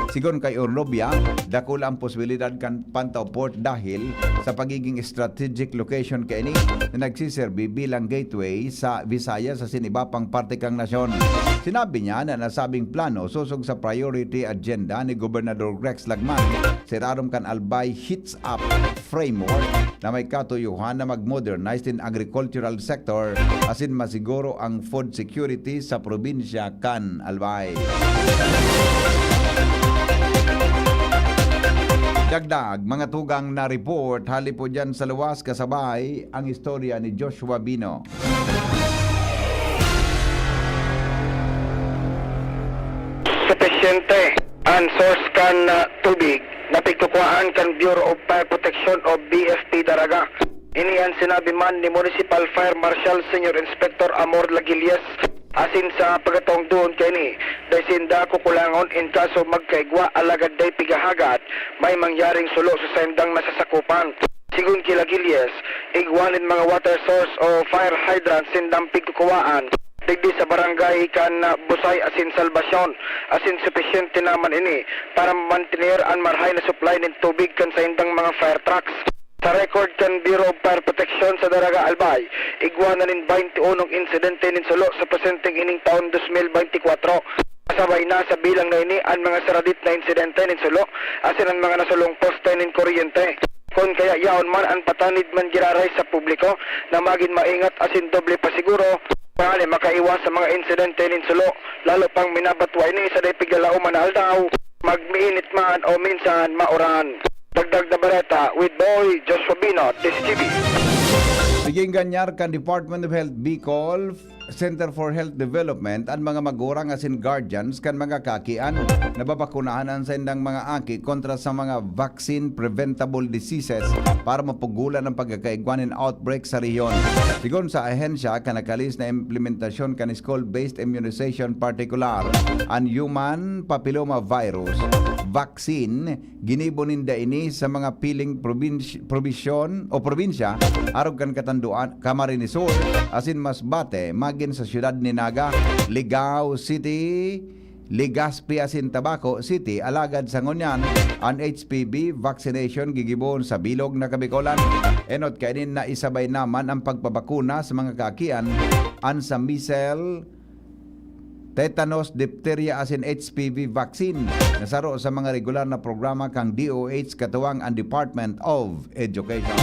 Sigon kay Onrobia, dakula ang posibilidad kan Pantaw Port dahil sa pagiging strategic location kaini na nagsiserbi bilang gateway sa Visayas asin iba pang parte kan nasyon. Sinabi niya na nasabing plano sosog sa priority agenda ni Gobernador Rex Lagman sa irarom kan Albay Heats Up Framework na may katuyohan na mag-modernize nin agricultural sector asin masiguro ang food security sa probinsya kan Albay. Dagdag, mga tugang na report, hali po dyan sa luwas kasabay ang istorya ni Joshua Bino. Supisyente an source kan, ah, tubig na pigkukuhaan kan Bureau of Fire Protection o B F P Daraga. Ini an sinabi man ni Municipal Fire Marshal Senior Inspector Amor Lagilias. Asin sa pagkataong duon kaini, dai sinda kukulangon in kaso magkaigwa alagad dai pigahagad may mangyaring sulo sa saindang nasasakupan. Sigon ki Lagilias, igwa nin mga water source o fire hydrant sindang pigkukuwaan digdi sa barangay kan, ah, Busay asin Salvacion, asin supisyente naman ini para mamantener an marhay na supply nin tubig kan saindang mga fire trucks. Sa record kan Bureau of Fire Protection sa Daraga Albay, igwa na nin baynte unong insidente nin sulo sa presenteng ining taon dos mil baynte kwatro. Kasabay na sa bilang na ini an mga saradit na insidente nin sulo asin an mga nasulong poste nin kuryente. Kun kaya yaon man an patanid man giraray sa publiko na magin maingat asin doble pa siguro, tanganing makaiwas sa mga insidente nin sulo, lalo pang minabatwa ini sa dai piglalauman na aldaw, magmiinit man o minsan mauran. Dagdag na bareta with Boy Joshua Binot, D Z G B. Piginganyar kan Department of Health Bicol, Center for Health Development, an mga magurang asin guardians kan mga kakian. Nababakunahan an saindang mga aki kontra sa mga vaccine preventable diseases para mapugulan ang pagkakaigwa nin outbreak sa rehiyon. Sigon sa ahensya, kan nakalis na implementasyon kan school-based immunization, partikular an human papilloma virus vaccine, ginibo ninda ini sa mga piling probins-, probisyon o probinsya arog kan Katanduan, Camarines Sur, asin Masbate, magin sa siyudad ni Naga, Ligao City, Legazpi asin Tabaco City. Alagad sa ngunyan, an H P V vaccination gigibohon sa bilog na Kabikolan. Enot kaini na isabay naman ang pagpabakuna sa mga kaakian, an sa measles, tetanus, diphtheria asin H P V vaccine na saro sa mga regular na programa kan D O H katuwang an Department of Education.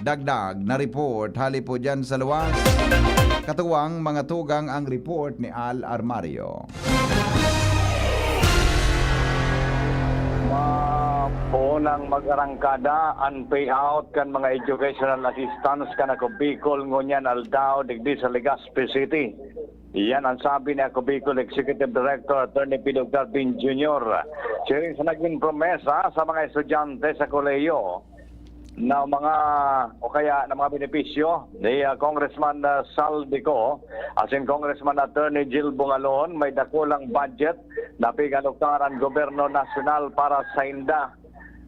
Dagdag na report hali po dyan sa luwas. Katuwang mga tugang ang report ni Al Armario. Mapoon ang mag-arangkada an payout kan mga educational assistance kan Ako Bicol ngunyan aldaw digdi sa Legazpi City. Iyan ang sabi ni Ako Bicol Executive Director Attorney Pido Garbin Junior siring sa naging promesa sa mga estudyante sa kolehiyo. na mga, o kaya na mga benepisyo ni, ah, Congressman, ah, Saldico asin Congressman Attorney Jill Bungalon, may dakulang budget na pigalukar an gobyerno nasyonal para sainda,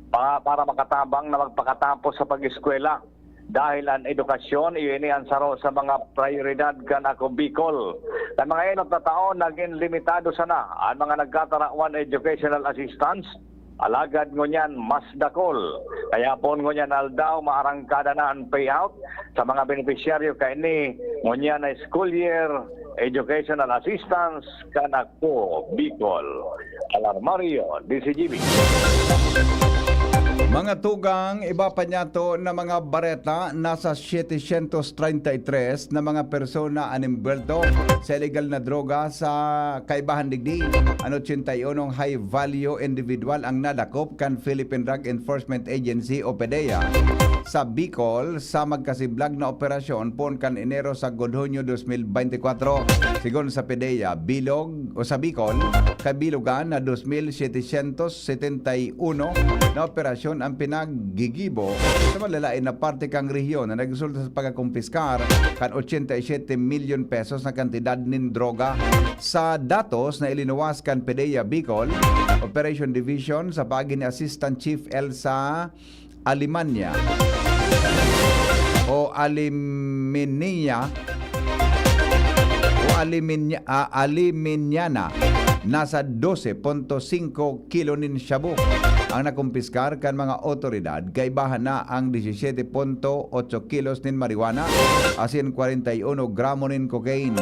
pa-, para makatabang na magpakatapos sa pag-eskwela. Dahil an edukasyon, iyo ini an saro sa mga prayoridad kan Ako Bicol. Kan mga enot na taon, nagin limitado sana an mga nagkatarawan educational assistance. Alagad ngunyan mas dakul. Kaya poon ngunyan aldaw, maarangkada na an payout sa mga benepisyaryo kaini ngunyan na school year educational assistance kan Ako Bicol. Alarmario, D C G B. Mga tugang, iba pa niyato na mga bareta, nasa setecientos treinta y tres na mga persona an enbuwelto sa iligal na droga sa kaibahan digdi. An ochenta y unong high value individual ang nadakop kan Philippine Drug Enforcement Agency o PDEA sa Bicol sa magkasiblag na operasyon poon kan Enero sagkod Hunyo dos mil bente kwatro. Sigon sa PDEA, bilog o sa Bicol, kabilogan na dos mil setecientos setenta y uno na operasyon ang pinaggigibo sa malalain na parte kan rehiyon na nagresulta sa pagkakumpiskar kan ochenta y siete milyon pesos na kantidad nin droga. Sa datos na ilinuwas kan PDEA Bicol Operation Division sa paagi ni Assistant Chief Elsa Alemania o Alimenia o Aliminya-, ah, Aliminiana, nasa dose punto singko kilo nin shabu ang nakumpiskar kan mga otoridad. Kaibahan na ang disisyete punto otso kilos nin marijuana asin kwarenta y uno gramo nin cocaine.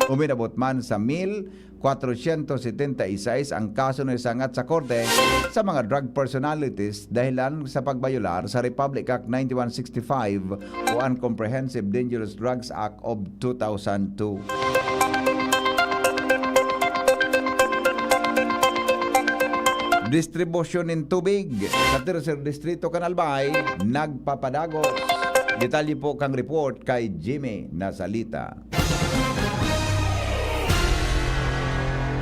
Uminabot man sa mil kwatrosyentos setenta y seis ang kaso na isangat sa korte sa mga drug personalities dahilan sa pagbayolar sa Republic Act ninety-one sixty-five o an Comprehensive Dangerous Drugs Act of two thousand two. Distribusyon nin tubig sa Tercer Distrito kan Albay nagpapadagos. Detalye po kan report kay Jimmy Nasalita.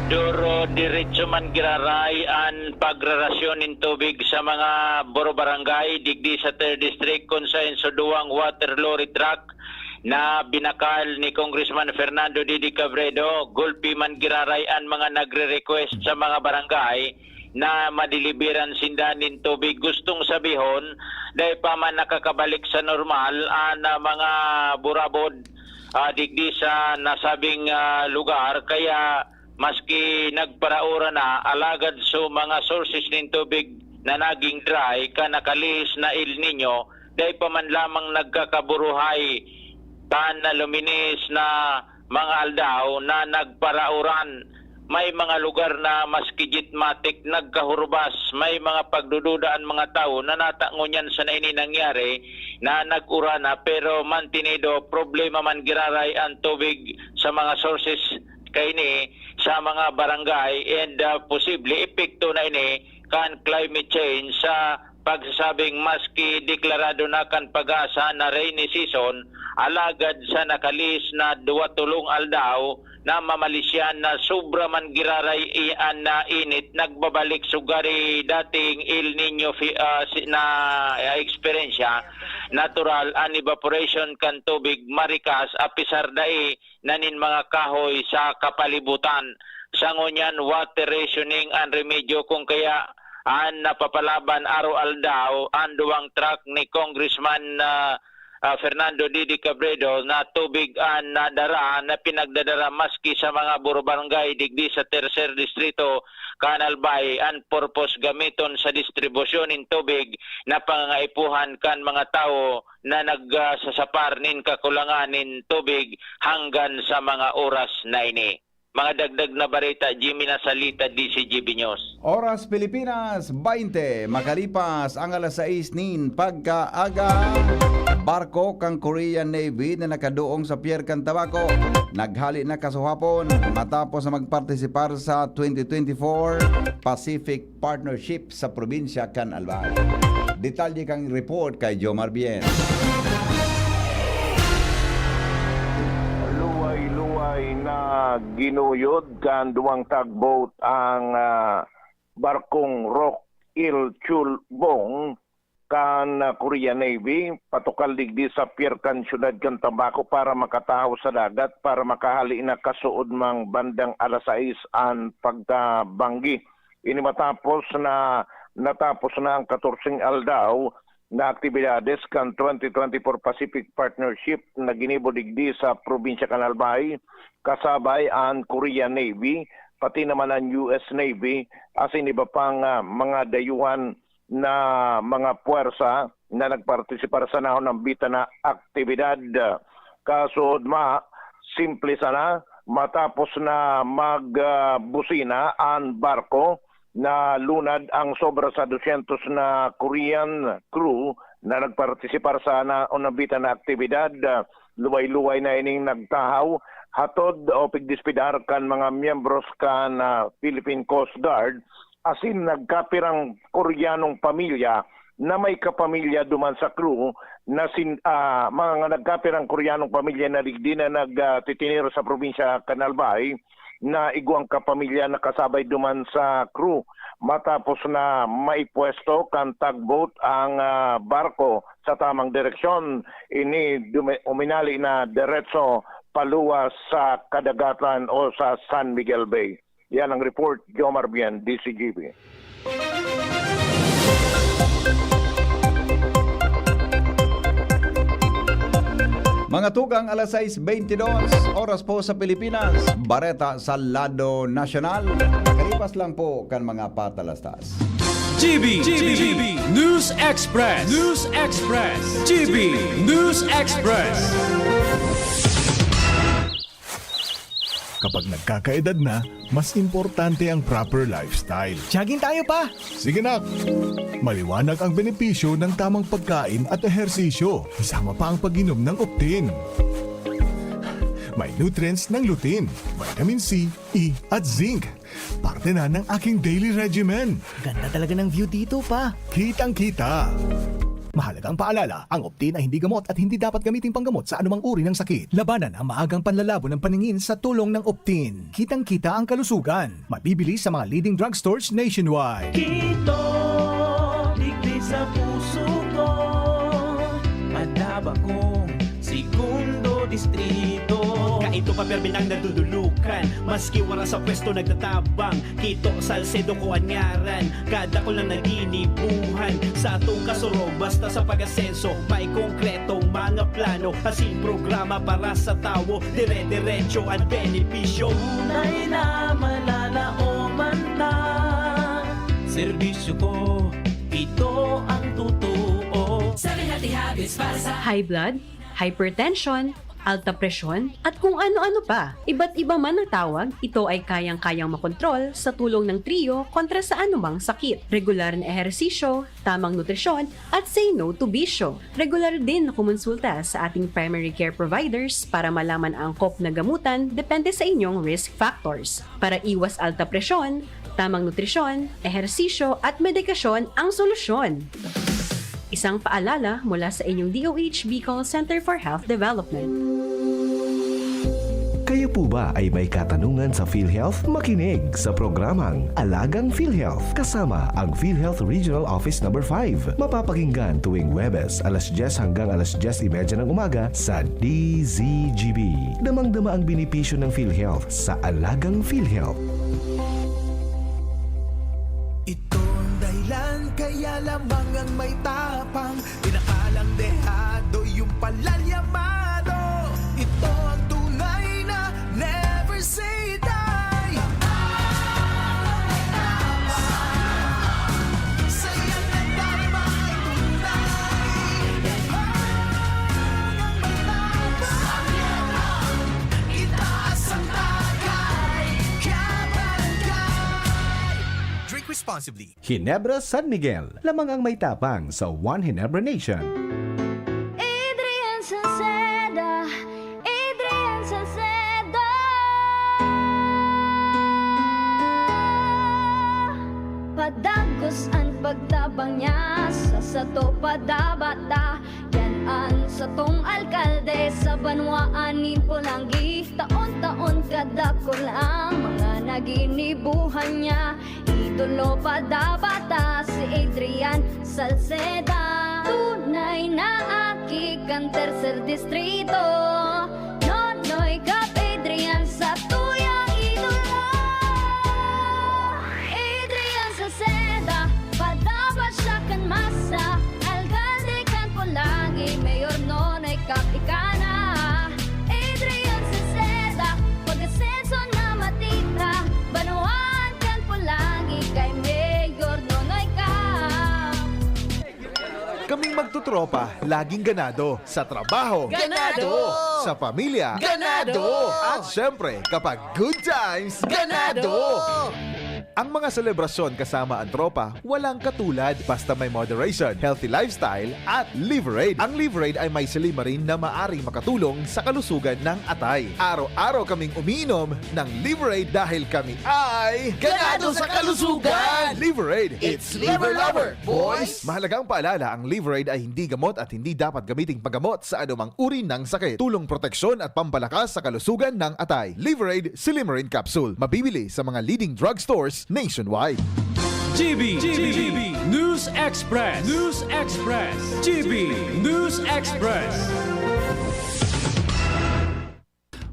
Duro diretso man giraray an pagrarasyon nin tubig sa mga buro-barangay digdi sa Third District, kun saen sa duwang water lorry truck na binakal ni Congressman Fernando Didi Cabredo, gulpi man giraray an mga nagre-request sa mga barangay na madeliveran sinda nin tubig. Gustong sabihon, dai pa man nakakabalik sa normal an, ah, mga burabod, ah, digdi sa nasabing, ah, lugar. Kaya maski nagparaora na, alagad so mga sources nin tubig na naging dry kan nakalihis na El Niño, dai pa man lamang nagkakaburuhay kan na luminis na mga aldaw na nagparauran. May mga lugar na maski jitmatik nagkahurbas, may mga pagdududa an mga tawo na nata ngunyan sana ini nangyari na nag-uran na, pero mantenido, problema man giraray an tubig sa mga sources kaini sa mga barangay, and, ah, posible epekto na ini kan climate change sa pagsasabing maski deklarado na kan PAGASA na rainy season, alagad sa nakalihis na duwa tolong aldaw, namamalisyan na sobra man giraray i-, an, ah, init, nagbabalik sugari dating El Niño fi-, ah, si-, na, ah, eksperyensya, natural an evaporation kan tubig marikas, apisar dai na nin mga kahoy sa kapalibutan. Sa ngunyan, water rationing an remedyo, kun kaya an napapalaban araw-aldaw an duwang truck ni Congressman, ah, ah, Fernando Didi Cabredo na tubig an nadara, na pinagdadara maski sa mga buro-barangay digdi sa Tercer Distrito kan Albay. An purpose, gamiton sa distribusyon nin tubig na pangangaipuhan kan mga tawo na nag, ah, sasapar nin kakulangan nin tubig hanggan sa mga oras na ini. Mga dagdag na bareta, Jimmy Nasalita, D C G B News. Oras Pilipinas, baynte makalipas ang alas sais nin pagkaaga. Barko kan Korean Navy na nakaduong sa Pier kan Tabaco naghale na kasuhapon matapos na magpartisipar sa twenty twenty-four Pacific Partnership sa probinsya kan Albay. Detalye kan report kay Jomar Bien. Luway-luway na ginuyod kan duwang tugboat ang, ah, barkong Rock Il Chulbong kan, ah, Korean Navy, patukal digdi sa pier kan siyudad kan Tabaco para makatahaw sa dagat para makahali na kasuodmang bandang alas sais an pagkabanggi. Ini matapos na natapos na ang katorseng aldaw na aktibidades kan twenty twenty-four Pacific Partnership na ginibo digdi sa probinsya kan Albay, kasabay an Korean Navy, pati naman an U S Navy, asin iba pang, ah, mga dayuhan na mga puwersa na nagpartisipar sa nahon-ambitan na aktibidad. Kasuodma, simple sana, matapos na mag, ah, busina an barko, nalunad ang sobra sa dosyentos na Korean crew na nagpartisipar sa nahon-ambitan na aktibidad. Luway-luway na ining nagtahaw, hatod o pigdespedar kan mga miyembros kan, ah, Philippine Coast Guard, asin nagkapirang Koreanong pamilya na may kapamilya duman sa crew na sin-, ah, mga nagkapirang Koreanong pamilya na digdi na nag, ah, titinir sa probinsya kan Albay na igwang kapamilya na kasabay duman sa crew. Matapos na maipwesto kan tugboat ang, ah, barko sa tamang direksyon, ini dume-, uminali na diretso paluwas sa kadagatan o sa San Miguel Bay. Yan ang report, Jomar Bien, D Z G B. Mga tugang, alas sais beintidos, oras po sa Pilipinas. Bareta sa lado nasyonal. Kalipas lang po kan mga patalastas. G B, G B, News Express, News Express, G B News Express. Kapag nagkakaedad na, mas importante ang proper lifestyle. Jogging tayo, pa! Sige, nak! Maliwanag ang benepisyo ng tamang pagkain at ehersisyo, kasama pa ang pag-inom ng Optin. May nutrients ng lutein, vitamin C, E, at zinc. Parte na ng aking daily regimen. Ganda talaga ng view dito, pa. Kitang-kita. Mahalagang paalala, ang Optin ay hindi gamot at hindi dapat gamiting panggamot sa anumang uri ng sakit. Labanan ang maagang panlalabo ng paningin sa tulong ng Optin. Kitang-kita ang kalusugan. Mabibili sa mga leading drugstores nationwide. Kito, digdi sa puso ko, Madaba kong segundo distrito. Kaito pa permi nang nadudulukan, maski wara sa pwesto nagtatabang. Kito Salcedo ko an ngaran, kadakul na naginibuhan. Sa atong kasurog, basta sa pag-asenso, may konkretong mga plano, asin programa para sa tawo, dire-diretso an benepisyo. Tunay na malalaoman ta, serbisyo ko, ito ang totoo. Seven healthy habits para sa high blood, hypertension, alta presyon, at kung ano-ano pa. Iba't iba man ang tawag, ito ay kayang-kayang makontrol sa tulong ng Trio kontra sa anumang sakit. Regular na ehersisyo, tamang nutrisyon, at say no to bisyo. Regular din na kumonsulta sa ating primary care providers para malaman ang angkop na gamutan depende sa inyong risk factors. Para iwas alta presyon, tamang nutrisyon, ehersisyo, at medikasyon ang solusyon. Isang paalala mula sa inyong D O H Bicol Center for Health Development. Kayo po ba ay may katanungan sa PhilHealth? Makinig sa programang Alagang PhilHealth kasama ang PhilHealth Regional Office Number five. Mapapakinggan tuwing Huwebes, alas dyes hanggang alas dyes y media ng umaga sa D Z G B. Damang-dama ang benepisyo ng PhilHealth sa Alagang PhilHealth. Ito ang dahilan kaya lamang ang may tapang, pinakalang dehado yung palalyamado. Ito ang tunay na never say die. Saya na tayo ay tunay. Ang may tapang, itaas ang tagay, kabarangay. Drink responsibly. Ginebra San Miguel, lamang ang may tapang sa One Ginebra Nation. Adrian Salceda, Adrian Salceda. Padagos an pagtabang niya sa sato padabata. Yan an satong alkalde sa banwaan nin Polangui. Taon-taon kadakul ang mga naginibuhan niya. Idolo padabata si Adrian Salceda. Inaaki kan tercer distrito, Nonoy Cap Adrian sa tuyang idolo. Adrian Salceda, padaba siya kan masa, alkalde kan Polangui, Mayor Nonoy Cap ika na. Adrian Salceda, pag-asenso na matita, banwaan kan Polangui kay Mayor Nonoy Cap. Kaming magtutropa, laging ganado. Sa trabaho. Ganado! Sa pamilya. Ganado! At syempre, kapag good times. Ganado! Ang mga selebrasyon kasama ang tropa, walang katulad. Basta may moderation, healthy lifestyle, at Liverade. Ang Liverade ay may silymarin na maaring makatulong sa kalusugan ng atay. Araw-araw kaming umiinom ng Liverade dahil kami ay Ganado sa kalusugan! Liverade! It's Liver Lover, boys! Mahalagang paalala, ang Liverade ay hindi gamot at hindi dapat gamiting paggamot sa anumang uri ng sakit. Tulong proteksyon at pampalakas sa kalusugan ng atay. Liverade Silymarin Capsule. Mabibili sa mga leading drugstores nationwide. G B, G B, News Express, News Express, G B, News Express.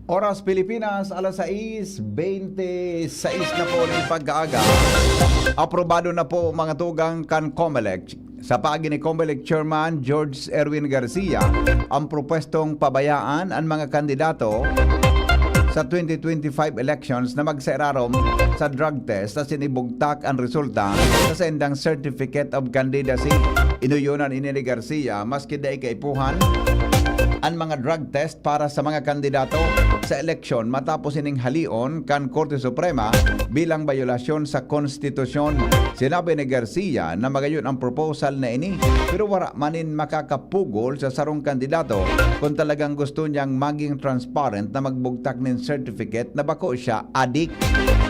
Oras Pilipinas, alas sais bente sais na po nin pagkaaga. Aprobado na po, mga tugang, kan Comelec. Sa paagi ni Comelec Chairman George Erwin Garcia ang propwestong pabayaan an mga kandidato sa twenty twenty-five elections na magsairarom sa drug test asin ibugtak an resulta sa saindang Certificate of Candidacy. Inuyonan ini ni Garcia maski dai kaipuhan an mga drug test para sa mga kandidato sa eleksyon matapos ining halion kan Korte Suprema bilang bayolasyon sa konstitusyon. Sinabi ni Garcia na magayon ang proposal na ini, pero wara man nin makakapugol sa sarong kandidato kun talagang gusto niyang maging transparent na magbugtak nin certificate na bako siya adik.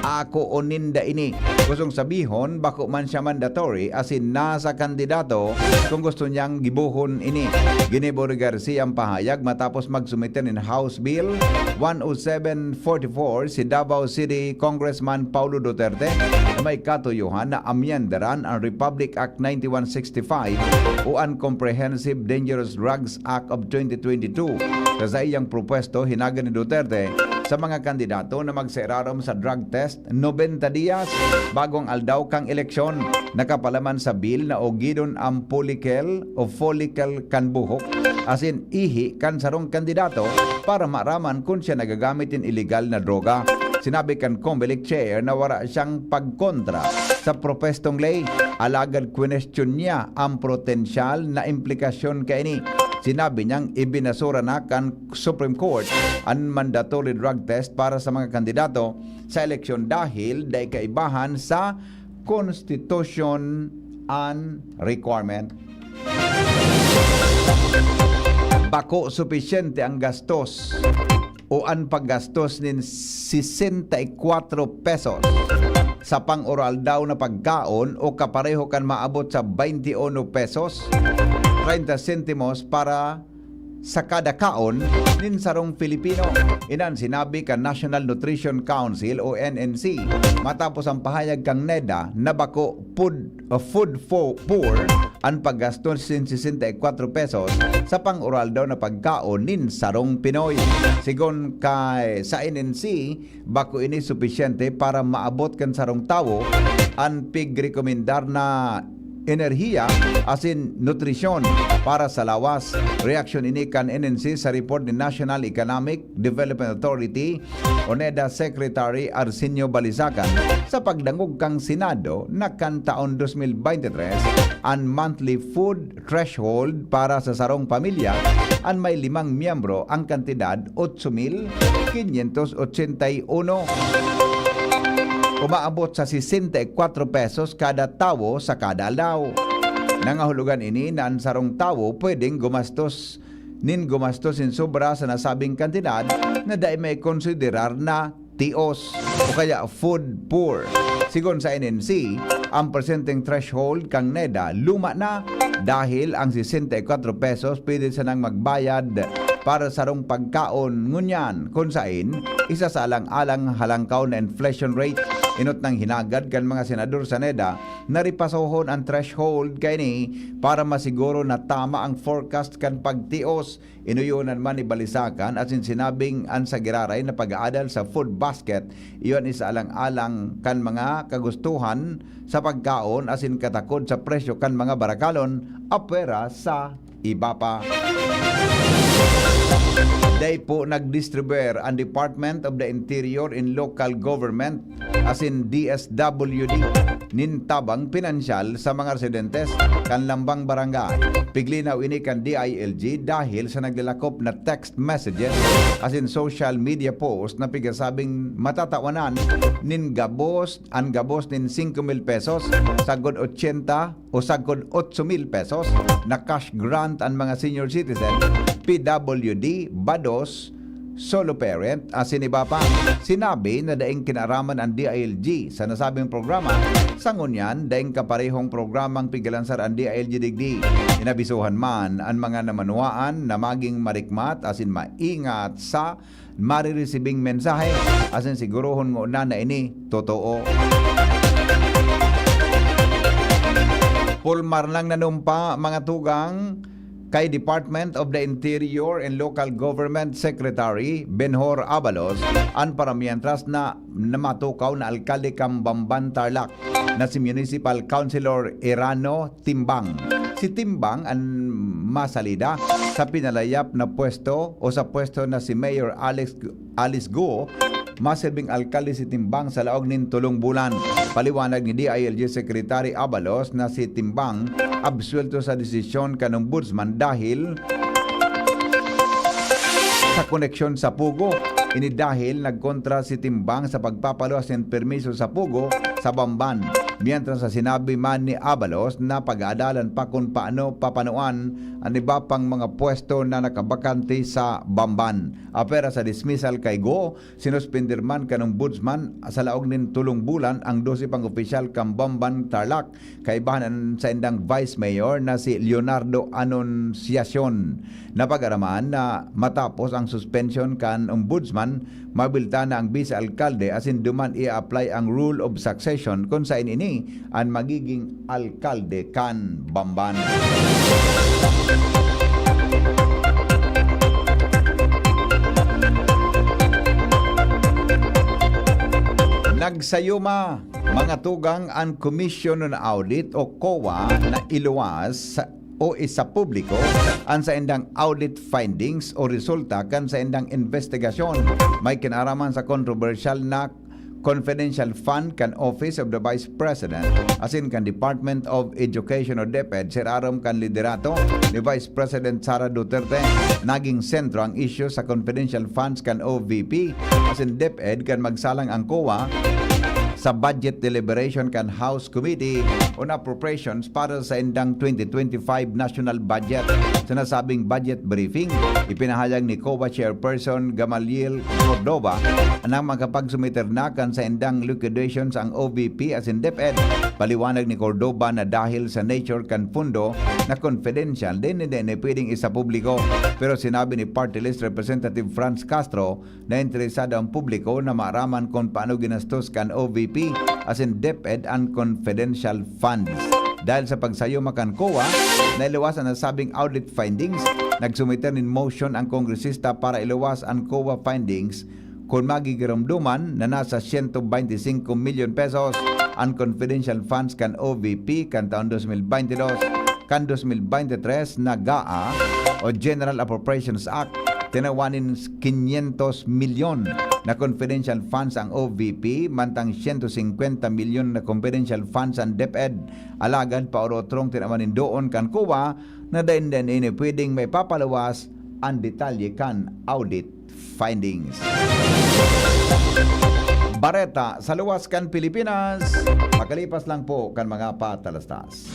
Ako o ninda ini. Gustong sabihon, bako man siya mandatory asin nasa kandidato kung gusto niyang gibohon ini. Ginibo ni Garcia ang pahayag matapos magsumite nin House Bill one oh seven forty-four si Davao City Congressman Paulo Duterte na may katuyohan na amyendaran ang Republic Act ninety-one sixty-five o an Comprehensive Dangerous Drugs Act of twenty twenty-two. Sa saiyang propwesto, hinaga ni Duterte sa mga kandidato na magsairarom sa drug test nobenta dias bago ang aldaw kan eleksyon. Nakapalaman sa bill na ugidon ang follicle o follicle kan buhok asin ihi kan sarong kandidato para maaraman kun siya nagagamit nin iligal na droga. Sinabi kan Comelec Chair na wara siyang pagkontra sa propwestong ley, alagad kwenestyon niya ang potensyal na implikasyon kaini. Sinabi niyang ibinasura na kan Supreme Court an mandatory drug test para sa mga kandidato sa eleksyon dahil dai kaibahan sa constitution an requirement. Bako supisyente ang gastos o an paggastos nin sesenta y cuatro pesos sa pang-uraaldao na pagkaon o kapareho kan maabot sa baynte uno pesos, treinta sentimos para sa kada kaon nin sarong Filipino. Inan sinabi kan National Nutrition Council o N N C matapos ang pahayag kan NEDA na bako food, uh, food for poor an paggastos nin sesenta y cuatro pesos sa pang-uraaldao na pagkaon nin sarong Pinoy. Sigon kay sa N N C, bako ini supisyente para maabot kan sarong tawo an pigrekomendar na enerhiya asin nutrisyon para sa lawas. Reaksyon ini kan N N C sa report ni National Economic Development Authority o NEDA Secretary Arsenio Balisacan sa pagdangog kan Senado na kan taon dos mil baynte tres an monthly food threshold para sa sarong pamilya an may limang miyembro ang kantidad otso mil quinientos ochenta y uno. Umaabot sa sesenta y cuatro pesos kada tawo sa kada aldaw. Nangahulugan ini na an sarong tawo pwedeng gumastos nin gumastos nin sobra sa nasabing kantidad na dai maikonsiderar na tios o kaya food poor. Sigon sa N N C, ang presenteng threshold kan NEDA luma na dahil ang sesenta y cuatro pesos pwede sanang magbayad para sarong pagkaon ngunyan kun saen isa sa alang-alang halangkaw na inflation rate. Inot nang hinagad kan mga senador sa NEDA na ripasohon ang threshold kaini para masiguro na tama ang forecast kan pagtios. Inuyonan man ni Balisacan asin sinabing an sa giraray na pag-aadal sa food basket, iyon isa alang-alang kan mga kagustuhan sa pagkaon asin katakod sa presyo kan mga barakalon apwera sa iba pa. Dai po nagdistribuer ang Department of the Interior and Local Government asin D S W D nin tabang pinansyal sa mga residentes kan lambang barangay. Piglinaw ini kan D I L G dahil sa naglalakop na text messages asin social media post na pigasabing matatawanan nin gabos, an gabos nin singko mil pesos, sagkod ochenta o sagkod otso mil pesos na cash grant an mga senior citizen, P W D, bados, solo parent, asin iba pa. Sinabi na daing kinaaraman an D I L G sa nasabing programa, sa ngunyan, daing kaparehong programang pigalansar an D I L G digdi. Inabisuhan man an mga namanwaan na maging marikmat asin maingat sa maririsibing mensahe, asin sigurohon ngona na ini totoo. Pulmar lang nanumpa, mga tugang, kay Department of the Interior and Local Government Secretary Benhur Abalos an paramientras na, na matukaw na alkalde kan Bamban, Tarlac, na si Municipal Councilor Erano Timbang. Si Timbang an masalida sa pinalayap na pwesto o sa pwesto na si Mayor Alex, Alice Guo. Masirbing alkalde si Timbang sa laog nin tolong bulan. Paliwanag ni D I L G Secretary Abalos na si Timbang absuelto sa desisyon kan Ombudsman dahil sa koneksyon sa Pogo. Ini dahil nagkontra si Timbang sa pagpapaluwas nin permiso sa Pogo sa Bamban. Mientras na sinabi man ni Abalos na pag-aadalan pa kun paano papanuan an iba pang mga pwesto na nakabakante sa Bamban. Apwera sa dismissal kay Guo, sinuspender man kan Ombudsman sa laog nin tolong bulan ang dose pang opisyal kan Bamban, Tarlac, kaibahan an saindang Vice Mayor na si Leonardo Anunciacion. Napag-araman na matapos ang suspension kan Ombudsman, mabulta na ang Vice Alkalde asin duman i-apply ang Rule of Succession kun saen ini an magiging alkalde kan Bamban. Nagsayuma, mga tugang, an Commission on Audit o COA na iluwas o isapubliko an saindang audit findings o resulta kan saindang investigasyon may kinaaraman sa kontrobersyal na confidential fund kan Office of the Vice President asin kan Department of Education o DepEd sa irarom kan liderato ni Vice President Sara Duterte. Naging sentro ang isyu sa confidential funds kan O V P asin DepEd kan magsalang ang COA sa budget deliberation kan House Committee on Appropriations para sa indang twenty twenty-five national budget. Sa nasabing budget briefing, ipinahayag ni COA Chairperson Gamaliel Cordova na makapagsumiter na kan saindang liquidations ang O V P asin DepEd. Paliwanag ni Cordova na dahil sa nature kan pundo na confidential, dai na pwedeng isapubliko. Pero sinabi ni Party List Representative Franz Castro na interesado ang publiko na maaraman kun paano ginastos kan O V P asin DepEd an confidential funds. Dahil sa pagsayuma kan COA, nailuwas an nasabing audit findings. Nagsumiter nin motion ang kongresista para iluwas an COA findings kun magigiromdoman na nasa siyento baynte singko milyon pesos an confidential funds kan O V P kan taon dos mil baynte dos. Kan dos mil baynte tres na GAA o General Appropriations Act, tinawan nin quinientos milyon na confidential funds ang O V P, mantang siyento singkwenta milyon na confidential funds ang DepEd. Alagad paorotrong tinawan nin doon kan COA na dain-dain ini pwedeng maipapaluwas an detalye kan audit findings. Bareta sa luwas kan Pilipinas, pakalipas lang po kan mga patalastas.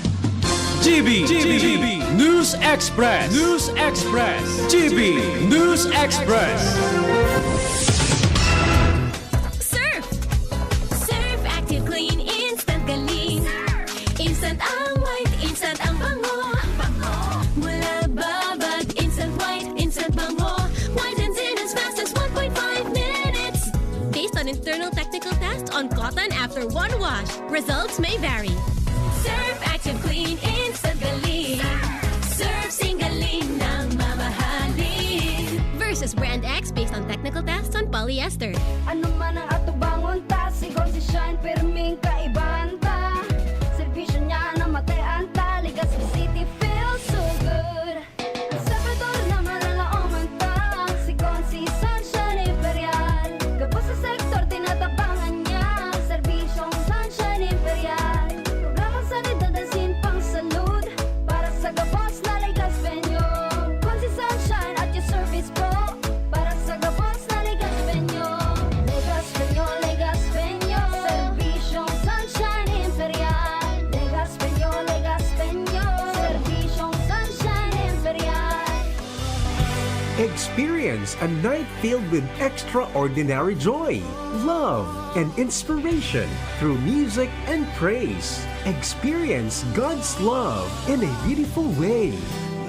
G B, G B, News Express, News Express, G B News Express. Surf! Surf Active Clean Instant Galing. Instant ang white, instant ang bango. Mula babad, instant white, instant bango. Whitens in as fast as one point five minutes. Based on internal technical test on cotton after Results may vary. Surf Active Clean Instant Galing. Surf Singgaling ng mamahalin. Versus Brand X based on technical tests on polyester. Ano man ang atubangon ta, si Gonzi Shine, pirming kaibahan ta. Serbisyo niya na matean ta, Legazpi City feels so good. Ang Salvador na malalaoman ta, si Gonzi Sunshine Imperial. Gabos sa sektor, tinatabangan niya, serbisyong Sunshine Imperial. Programang sanidad asin pang salud, para sa gabos na Legazpeño. Gonzi Sunshine at your service po, para sa gabos na Legazpeño. Legazpeño, Legazpeño, serbisyong Sunshine Imperial. Legazpeño, Legazpeño, serbisyong Sunshine Imperial. Experience a night filled with extraordinary joy, love, and inspiration through music and praise. Experience God's love in a beautiful way.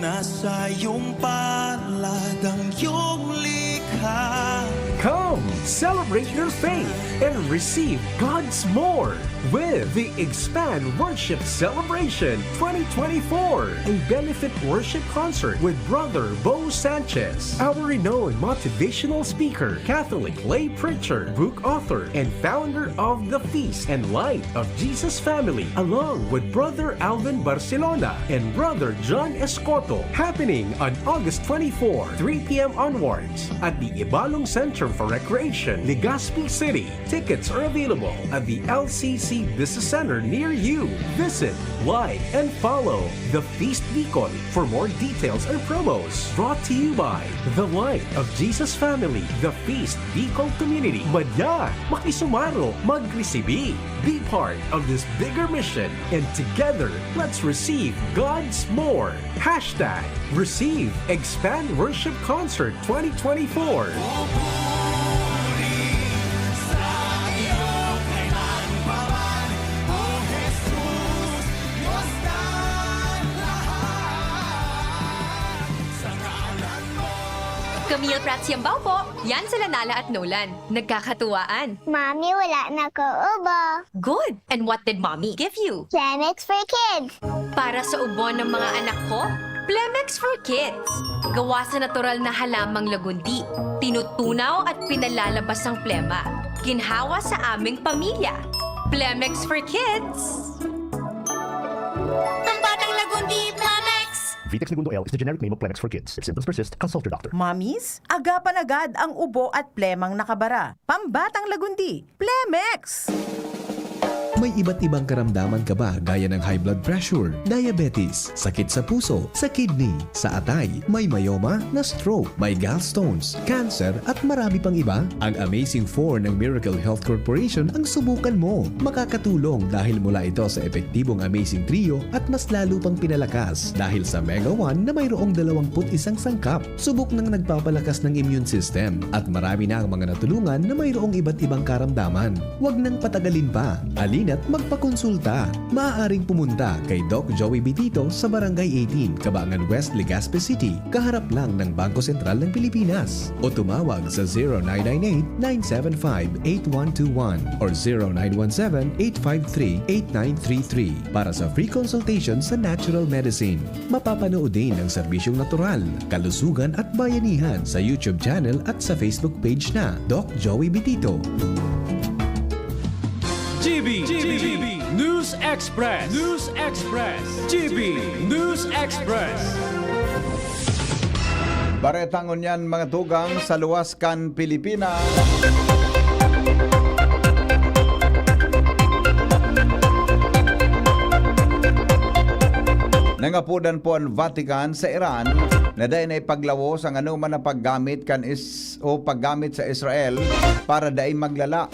Nasa iyong palad ang iyong likha. Come, celebrate your faith and receive God's more with the Expand Worship Celebration twenty twenty-four, a benefit worship concert with Brother Bo Sanchez, our renowned motivational speaker, Catholic lay preacher, book author, and founder of The Feast and Light of Jesus Family, along with Brother Alvin Barcelona and Brother John Escoto, happening on August twenty-four, three p m onwards at the Ibalong Center for Recreation, Legazpi City. Tickets are available at the L C C Business Center near you. Visit, like, and follow The Feast Bicol for more details and promos. Brought to you by The Light of Jesus Family, The Feast Bicol Community. Madya, makisumaro, magresibi. Be part of this bigger mission, and together, let's receive God's more. Hashtag Receive Expand Worship Concert twenty twenty-four. Camille Prats Yambao po. Yan sila Nala at Nolan. Nagkakatuwaan. Mami, wala na ko ubo. Good. And what did Mommy give you? Plemex for Kids. Para sa ubo ng mga anak ko, Plemex for Kids. Gawa sa natural na halamang lagundi. Tinutunaw at pinalalabas ang plema. Ginhawa sa aming pamilya. Plemex for Kids. Pambatang lagundi, Plemex! Vitex Negundo L is the generic name of Plemex for Kids. If symptoms persist, consult your doctor. Mommies, agapan agad ang ubo at plemang nakabara. Pambatang lagundi, Plemex! May iba't ibang karamdaman ka ba gaya ng high blood pressure, diabetes, sakit sa puso, sa kidney, sa atay, may myoma, na stroke, may gallstones, cancer at marami pang iba? Ang Amazing four ng Miracle Health Corporation ang subukan mo. Makakatulong dahil mula ito sa epektibong Amazing Trio at mas lalo pang pinalakas dahil sa Mega one na mayroong dalawampu't isang sangkap. Subok nang nagpapalakas ng immune system at marami na ang mga natulungan na mayroong iba't ibang karamdaman. Huwag nang patagalin pa. Halina't magpakonsulta. Maaaring pumunta kay Doc Joey Bitito sa Barangay eighteen, Cabangan West, Legazpi City, kaharap lang ng Bangko Sentral ng Pilipinas. O tumawag sa zero nine nine eight, nine seven five, eight one two one or zero nine one seven, eight five three, eight nine three three para sa free consultation sa natural medicine. Mapapanood din ang serbisyong natural, kalusugan at bayanihan sa YouTube channel at sa Facebook page na Doc Joey Bitito. G B, G B, News Express, News Express, G B News Express. Bareta ngunyan, mga tugang, sa luwas kan Pilipinas. Nangapodan po an Vatican sa Iran na dai na ipaglawos ang anoman na paggamit kan is-, o paggamit sa Israel para dai maglala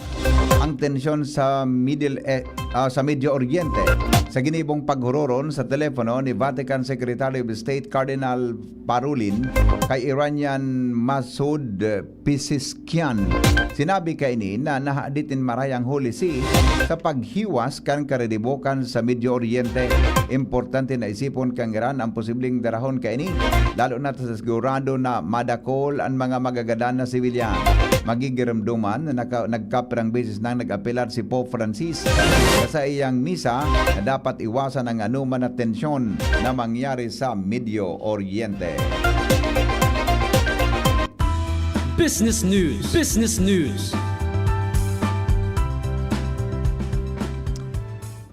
ang tensyon sa Middle E-, ah, sa Medio Oriente. Sa ginibong paghuroron sa telepono ni Vatican Secretary of State Cardinal Parolin kay Iranian Masoud Pezeshkian, sinabi kaini na nahadit nin maray ang Holy See sa paghiwas kan karedibokan sa Medio Oriente. Importante na isipon kan Iran ang posibleng darahon kaini, lalo na ta sa sigurado na madakol an mga magagadan na sibilyan. Magigiromdoman na naka-, nagkapirang beses nang nag-apelar si Pope Francis sa iyang misa na dapat iwasan ang anuman na tensyon na mangyari sa Medio Oriente. Business News. Business News.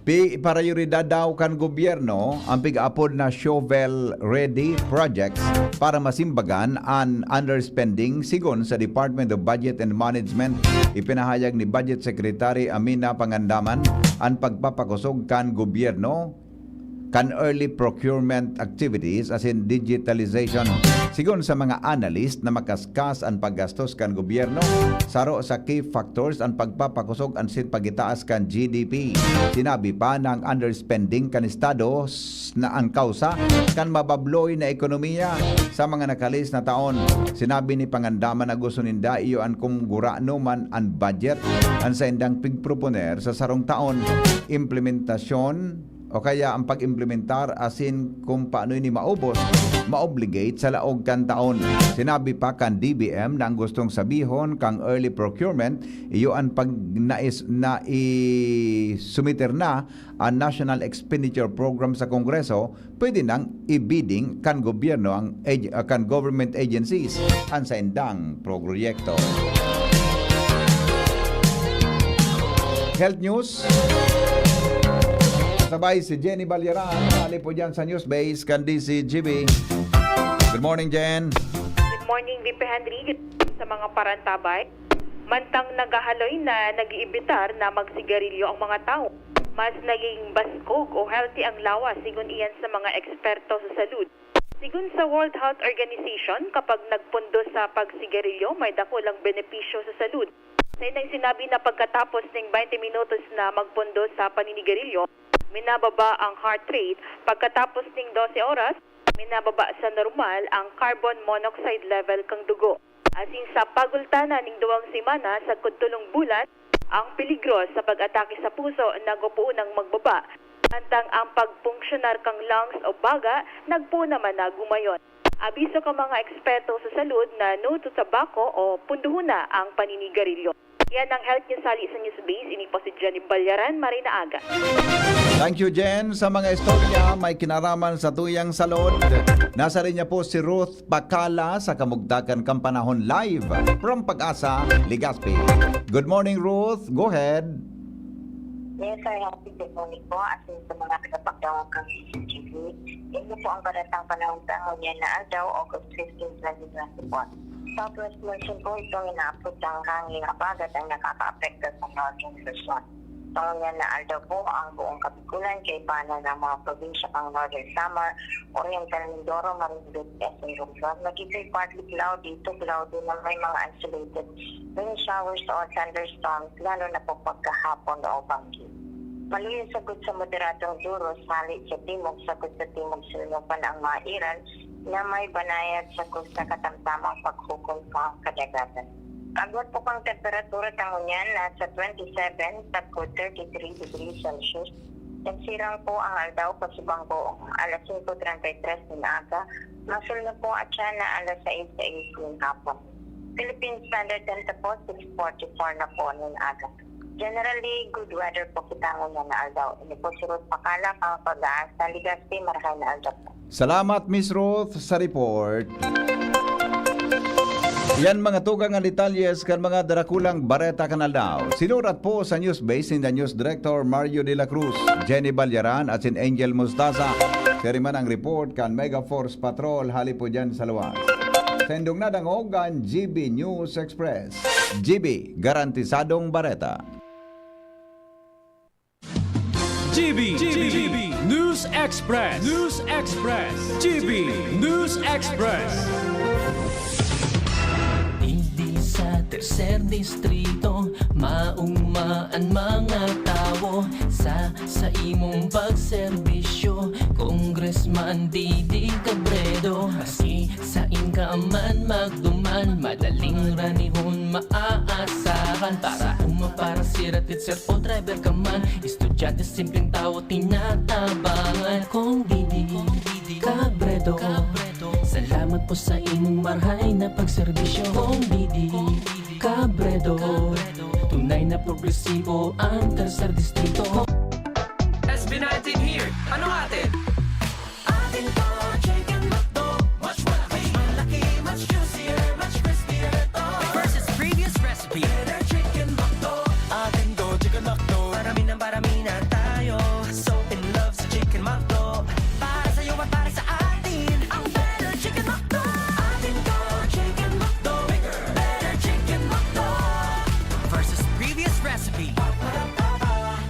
Pi-, prioridad daw kan gobyerno ang pig-apod na shovel-ready projects para masimbagan an underspending. Sigon sa Department of Budget and Management, ipinahayag ni Budget Secretary Amina Pangandaman an pagpapakosog kan gobyerno kan early procurement activities asin digitalization. Sigon sa mga analyst na makaskas an paggastos kan gobyerno, saro sa key factors an pagpapakosog asin pagitaas kan G D P. Sinabi pa na ang underspending kan estado s-, na ang kausa kan mababloy na ekonomiya sa mga nakalis na taon. Sinabi ni Pangandaman na gusto ninda iyo an kung gurano man an budget an saindang pigproponer sa sarong taon. Implementasyon o kaya ang pag-implementar asin kung paano ini maubos, ma-obligate sa laog kan taon. Sinabi pa kan D B M na ang gustong sabihon kang early procurement, iyo an pag nais na isumiter na ang National Expenditure Program sa Kongreso, pwede nang i-bidding kan gobyerno ang ag-, ah, kan government agencies an saindang proyekto. Health News. Sabay si Jenny Balyaran, hali po dyan sa News Base kan D C G B. Good morning, Jen. Good morning, V P Henry. Sa mga parantabay, mantang naghahaloy na nag-iimbitar na magsigarilyo ang mga tao, mas naging baskog o healthy ang lawas, sigon iyan sa mga eksperto sa salud. Sigon sa World Health Organization, kapag nagpundo sa pagsigarilyo, may dakulang benepisyo sa salud. Sa inang sinabi na pagkatapos ning twenty minutos na magpundo sa paninigarilyo, minababa ang heart rate. Pagkatapos ning dose oras, minababa sa normal ang carbon monoxide level kang dugo. Asin sa pagultanan ning duwang semana sagkod tolong bulan, ang peligro sa pag-atake sa puso nagpoon nang magbaba, mantang ang pagpunksyonar kang lungs o baga nagpoon naman na gumayon. Abiso kan mga eksperto sa salud na no to tobacco o punduhon na ang paninigarilyo. Yan ang health news hali sa News Base. Ini po si Jenny Balyaran. Maray na aga. Thank you, Jen. Sa mga istorya may kinaraman sa tuyang salud, nasa linya po si Ruth Pakala sa Kamugtakan kan Panahon live from Pag-asa, Legazpi. Good morning, Ruth. Go ahead. Yes, sir. Happy good morning po. Asin sa mga tagapagdawang kang C C T V, inyo po ang baratang panahon sa ngunyan na aldaw, August fifteen, twenty twenty-four. Southwest monsoon po itong inaapod ang hangin habagat ang nakakaapekto sa northern Luzon. Sa ngunyan na aldaw po, ang buong Kabikulan, kaibanan ng mga probinsya kang Northern Samar, Oriental Mindoro, Marinduque, Quezon Luzon, magiging partly cloudy to cloudy na may mga isolated rain showers o thunderstorms, lalo na po pagkahapon o banggi. Maluya sagkod sa moderadong duros, hali sa timog, sagkod sa timog sulnupan ang mga iral na may banayad sagkod sa katamtamang paghukom sa kadagatan. Agwat po kang temperatura ta ngunyan nasa twenty-seven sagkod thirty-three degrees Celsius. Nagsirang po ang aldaw kasubang po alas singko treinta y tres nin aga, masulno po at siya na alas sais sais nin hapon. Philippine Standard Time ta po, six forty-four na po nin aga. Generally, good weather po kita ngunyan na aldaw. Ini po si Ruth Pakala, kang Pag-asa, Legazpi. Marahay na aldaw po. Salamat, Miss Ruth, sa report. Yan mga tugang an detalye kan mga darakulang bareta kan aldaw. Sinurat po sa News Base ni News Director Mario de la Cruz, Jenny Balyaran asin Angel Mostaza. Siya rin man ang report kan Mega Force Patrol hali po dyan sa luwas. Sendong nadangog an G B News Express. G B, garantisadong bareta. G B, G B, News Express, News Express, G B, News Express. Digdi sa tercer distrito, mauma an mga tawo sa saimong pagserbisyo, Congressman Didi Cabredo. Maski sain ka man magduman, madaling ranihon maaasahan. Para uma, para sira, teacher o driver ka man, estudyante, simpleng tawo, tinatabangan. Kong Didi Cabredo, salamat po sa imong marahay na pagserbisyo. Kong Didi Cabredo, tunay na progresibo ang tercer distrito. Pinatin here. Ano atin? Atin to, Chicken McDo. Mas malaki, malaki, mas juicier, mas crispier to. Versus previous recipe. Better Chicken McDo. Atin to, Chicken McDo. Parami ng parami na tayo. So in love sa Chicken McDo. Para sa'yo at para sa atin. Ang Better Chicken McDo. Atin to, Chicken McDo. Better Chicken McDo. Versus previous recipe.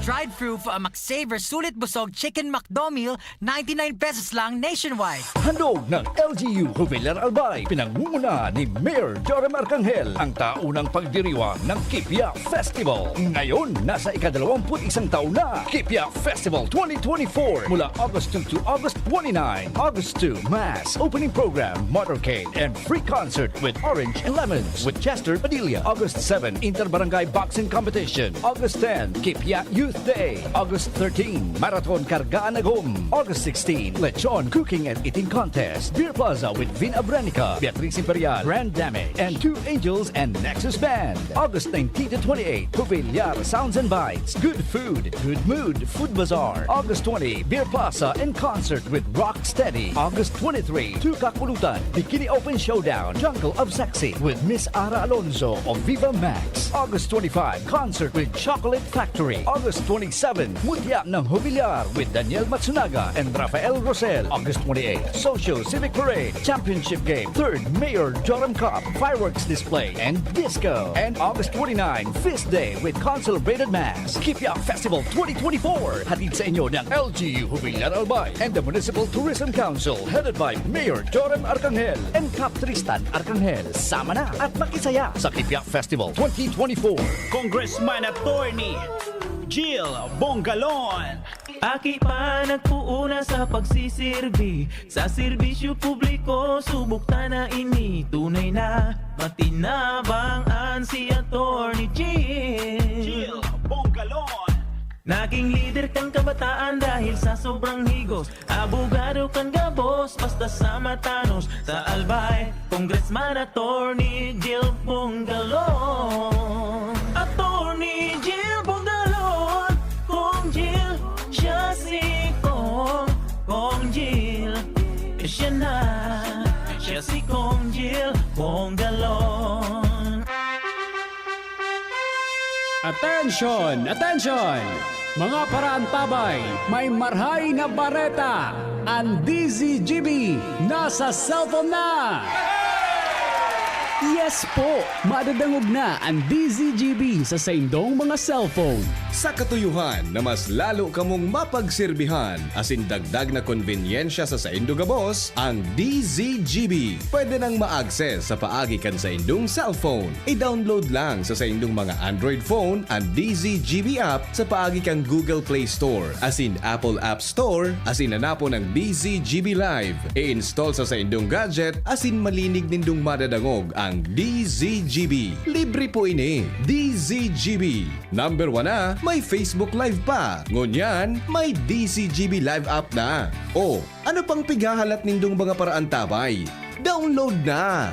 Tried through for a McSaver Sulit Busog Chicken McDo Meal, ninety-nine pesos lang nationwide. Handog ng L G U Jubilar Albay, pinangunguna ni Mayor Joram Arcangel, ang taunang pagdiriwang ng Kipia Festival. Ngayon, nasa ikadalawamput isang taon na, Kipia Festival twenty twenty-four, mula August two to August twenty-nine. August two, Mass, opening program, motorcade, and free concert with Orange and Lemons with Chester Padilla. August seven, Inter-Barangay Boxing Competition. August ten, Kipia Youth Day. August thirteen, Marathon Kargaan Agom. August sixteen, Lechon Cooking and Eating Contest. Beer Plaza with Vin Abranica, Beatriz Imperial, Brand Dame, and Two Angels and Nexus Band. August nineteen to twenty-eight, Jubilar Sounds and Bites. Good food, good mood, Food Bazaar. August twenty, Beer Plaza in concert with Rock Steady. August twenty-three, Two Kakulutan, Bikini Open Showdown, Jungle of Sexy with Miss Ara Alonso of Viva Max. August twenty-five, concert with Chocolate Factory. August twenty-seven, Mutya ng Jubilar with Daniel Matsunaga and Rafael Rosel. August twenty-eight, Social Civic Parade, Championship Game, third Mayor Joram Cup, fireworks display, and disco. And August twenty-nine, Feast Day with Concelebrated Mass. Kipia Festival twenty twenty-four, hatid sa inyo ng L G U Jubilar Albay and the Municipal Tourism Council, headed by Mayor Joram Arcangel and Kap Tristan Arcangel. Sama na at makisaya sa Kipia Festival twenty twenty-four. Congressman Attorney Jill Bongalon. Aki pa nagpuuna sa pagsisirbi, sa serbisyo publiko, subok ta na ini. Tunay na matinabang an si Attorney Jill. Jill Bongalon. Naging lider kan kabataan dahil sa sobrang higos. Abogado kan gabos, basta sa matanos. Sa Albay, Congressman Attorney Jill Bongalon. Attorney Jill Bongalon, Kong Jill, siya si Kong, Kong Jill. Siya na, siya si Kong Jill Bongalon. Attention! Attention! Mga paraantabay, may marhay na bareta! An D Z G B nasa cellphone na! Yes po! Madadangog na an D Z G B sa saindong mga cellphone. Sa katuyohan na mas lalo kamong mapagsirbihan asin dagdag na konbenyensya sa saindo gabos, ang D Z G B pwede nang ma-access sa paagi kan saindong cellphone. I-download lang sa saindong mga Android phone an D Z G B app sa paagi kan Google Play Store asin Apple App Store asin hanapon ang D Z G B Live. I-install sa saindong gadget asin malinig nindong madadangog ang D Z G B. Libre po ini. D Z G B. Number one na, may Facebook Live pa. Ngunyan, may D Z G B Live app na. O, ano pang pighahalat nindong mga paraantabay? Download na!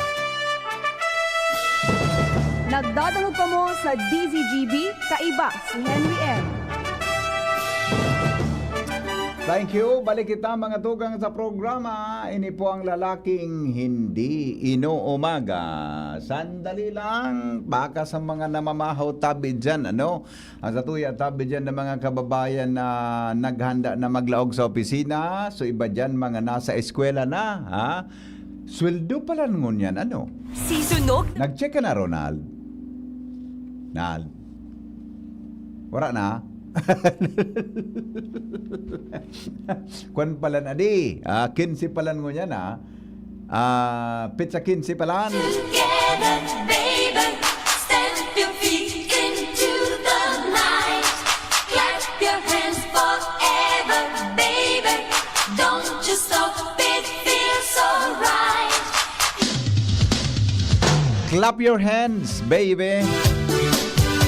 Nagdadangog kamo sa D Z G B, kaiba si Henry M. Thank you. Balik kita, mga tugang, sa programa. Ini po ang lalaking hindi inuumaga. Sandali lang, baka sa mga namamahaw tabi dyan, ano? Ang satuya tabi dyan ng mga kababayan na naghanda na maglaog sa opisina, so iba dyan, mga nasa eskwela na, ha? Sweldo pala ngunyan, ano? Sisunog? Nag-check ka na, Ronald? Nal? Wala na? Kwan pala na di. Ah, kinse pala ngunyan, ah. Ah, petsa kinse pala. Together, baby, stamp your feet into the night. Clap your hands forever, baby. Don't you stop, it feels so right. Clap your hands, baby.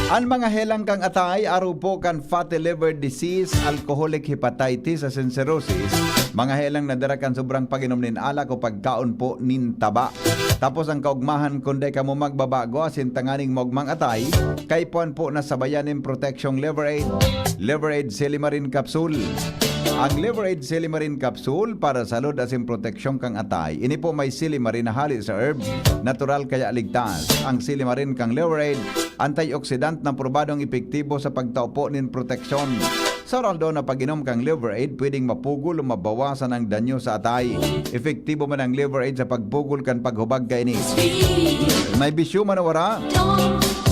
An mga helang kan atay, arog po kan fatty liver disease, alcoholic hepatitis, asin cirrhosis, mga helang na dara kan sobrang pag-inom nin alak o pagkaon po nin taba. Tapos ang kaugmahan, kun dai kamo magbabago asin tanganing maugmang atay, kaipuhan po na sabayan nin proteksyong Liver Aid, Liver Aid Silimarin Capsule. Ang Liver Aid Silimarin Capsule para salud asin proteksyon kan atay. Ini po may silimarin na hali sa herb, natural kaya ligtas. Ang silimarin kan Liver Aid, antioxidant na probadong epektibo sa pagtao po nin proteksyon. Sa oral daw na pag-inom kan Liver Aid, pwedeng mapugol o mabawasan ang danyo sa atay. Epektibo man ang Liver Aid sa pagpugol kan paghubag kaini. May bisyo man o wara,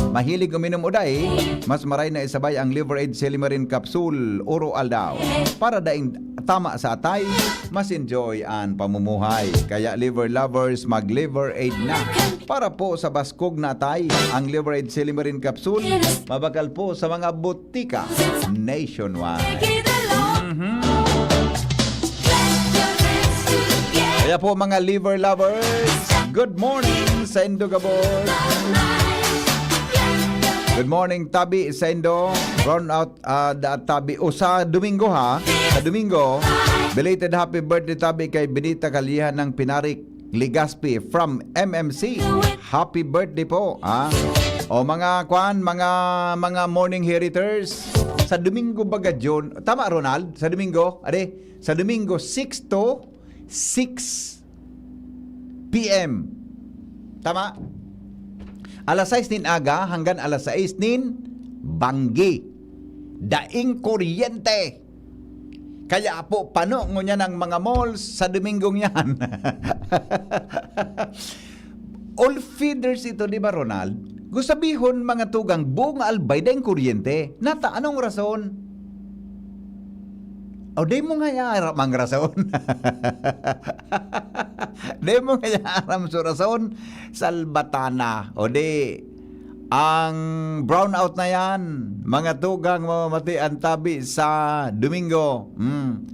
mahilig uminom o dai, mas maray na isabay ang Liver Aid Silimarin Capsule oro aldaw. Para daing tama sa atay, mas enjoy an pamumuhay. Kaya, Liver Lovers, mag Liver Aid na. Para po sa baskog na atay, ang Liver Aid Silimarin Capsule, mabakal po sa mga botika nationwide. Mhm. Kaya po, mga Liver Lovers, good morning saindo gabos. Good morning, tabi saindo. Brown out, ah, da, tabi. O, sa Domingo, ha? Sa Domingo, belated happy birthday, tabi, kay Benita Calleja ng Pinarik, Legazpi, from M M C. Happy birthday po, ha? O, mga kwan, mga, mga morning heriters. Sa Domingo baga, June. Tama, Ronald? Sa Domingo? Ade, sa Domingo, six to six P M. Tama? Alas sais nin aga hanggang alas sais nin banggi. Daing kuryente. Kaya po, pano ngunyan ang mga malls sa Domingong yan. All feeders ito, di ba, Ronald? Gusabihon, mga tugang, bunga albay, daing kuryente. Nata, anong rason? O, di mo nga aram ang rason. Di mo nga aram so rason. Salbatana. O di, ang brownout na yan, mga tugang mamamati ang tabi sa Domingo. Hmm.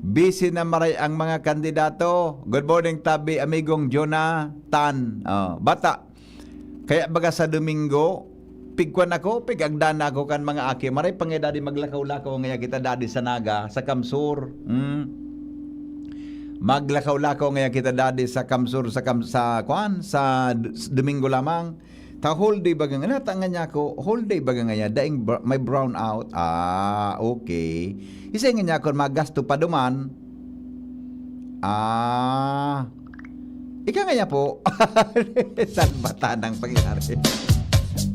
Busy na maray ang mga kandidato. Good morning, tabi, amigong Jonathan. Oh, bata. Kaya baga sa Domingo, pigkuan ako, pigagdan na ako kan mga aki. Maray pa nga dadi maglakaw-lakaw ngaya kita dadi sa Naga, sa Kamsur. Hmm. Maglakaw-lakaw ngaya kita dadi sa Kamsur, sa Kam-, sa, kuan, sa D-, s-, Domingo lamang. Ta whole day baga nga, nata nga niya ako, whole day baga nga niya, daing br-, may brownout. Ah, okay. Isa nga niya ako, magasto pa duman. Ah, ika nga niya po. Salbatanang pangyari.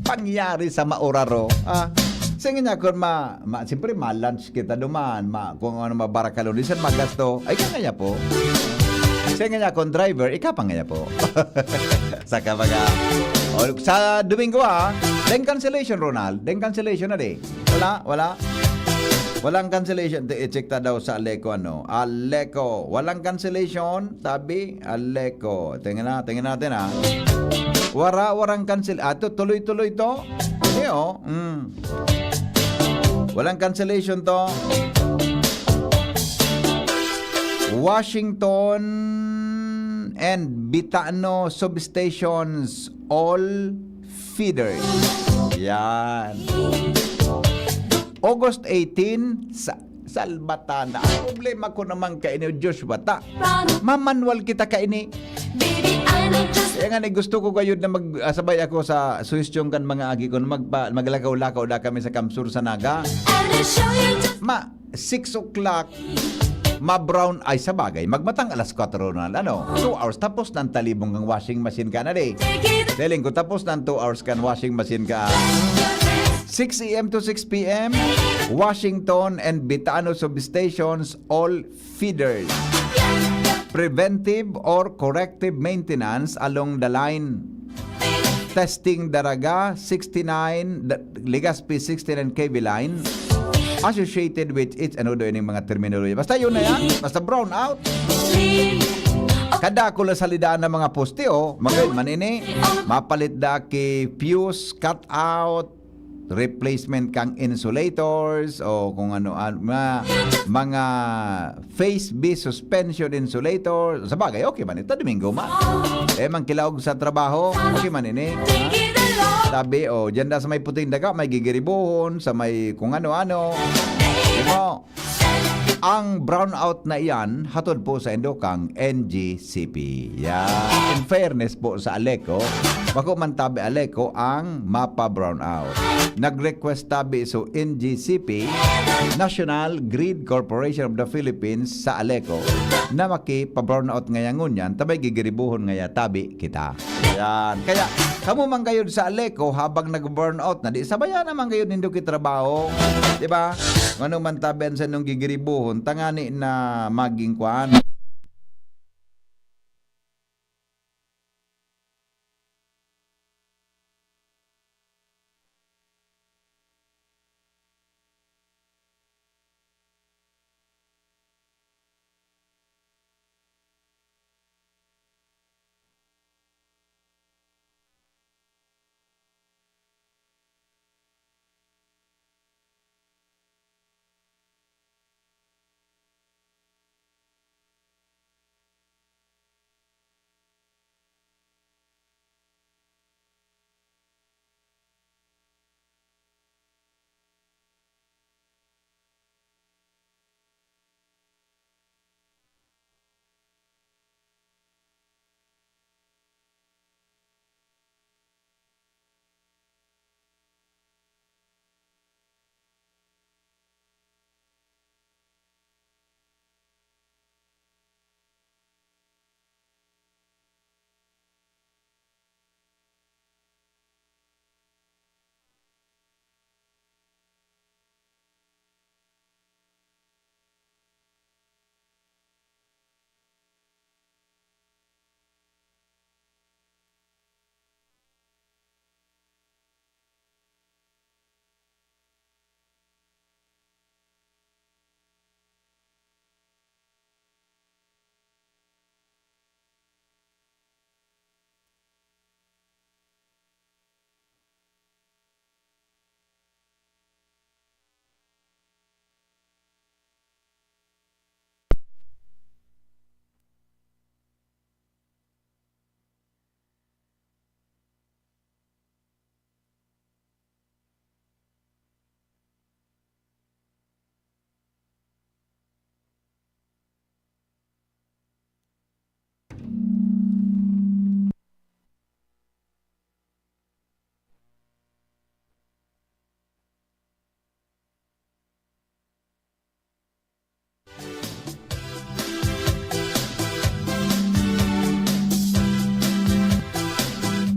Pangyari sa maoraro. Ah, sa nga niya ako, ma-, ma-, siyempre, ma-lunch kita duman, ma-, kung ano, mabarakalo, di siya magasto. Ay, ika nga niya po. Sa nga niya akong driver, ika pa nga niya po. Sa kabaga. O, sa Domingo, ah, deng cancellation, Ronald. Deng cancellation na di. Wala, wala. Walang cancellation. Te, i-check ta daw sa Aleco, ano. Aleco. Walang cancellation, tabi. Aleco. Tingnan na, tingnan natin, ah. Wara, warang cancel. Ah, to, tuloy-tuloy to. Hindi, oh. Mm. Walang cancellation to. Washington and Bitano substations, all feeders. Yan. August eighteen, sa, Salbatana. Ang problema ko naman kaini, Joshua, ta. Mamanwal kita kaini. Kaya nga, ni gusto ko gayud na mag-, ah, sabay ako sa suhestyon kan mga agi ko na magpa-, maglakaw-lakaw da kami sa Kamsur sa Naga. Ma, six o'clock, ma-brown, ay, sa bagay, magmatang alas kwatro na, ano, two hours, tapos na ang talibong ng washing machine ka na, di. Feeling ko, tapos na ang two hours kan washing machine ka. Six A M to six P M, Washington and Bitano substations, all feeders. Preventive or corrective maintenance along the line. Testing Daraga sixty-nine, the Legazpi sixty-nine K V line associated with its, ano daw yung mga terminology. Basta yun na yan. Basta brown out. Kadakula sa lidaan ng mga poste, oh. Magay, manini. Mapalit da ki fuse, cut out, replacement kang insulators o kung ano, an-, ma-, mga phase B suspension insulator. Sa bagay, okay man ito, Domingo ma. Eh, man kilaog sa trabaho, okay man ini. Ha? Tabi, oh, dyan da sa may puting daga, may gigiribuhon, sa may kung ano-ano. Di mo? Ang brownout na iyan, hatod po sa indokang N G C P. Yan. In fairness po sa Aleco, bako man tabi Aleco ang mapa-brownout. Nag-request tabi so N G C P, National Grid Corporation of the Philippines sa Aleco, na makipa-brownout ngaya ngunyan, tabay gigiribuhon ngaya tabi kita. Yan. Kaya, kamo man gayod sa Aleco, habang nag-burnout na, di sabaya naman gayod nindo kitrabaho. Di ba? Ano man tabi an sa inyong gigiribuhon, tangani na maging kwan.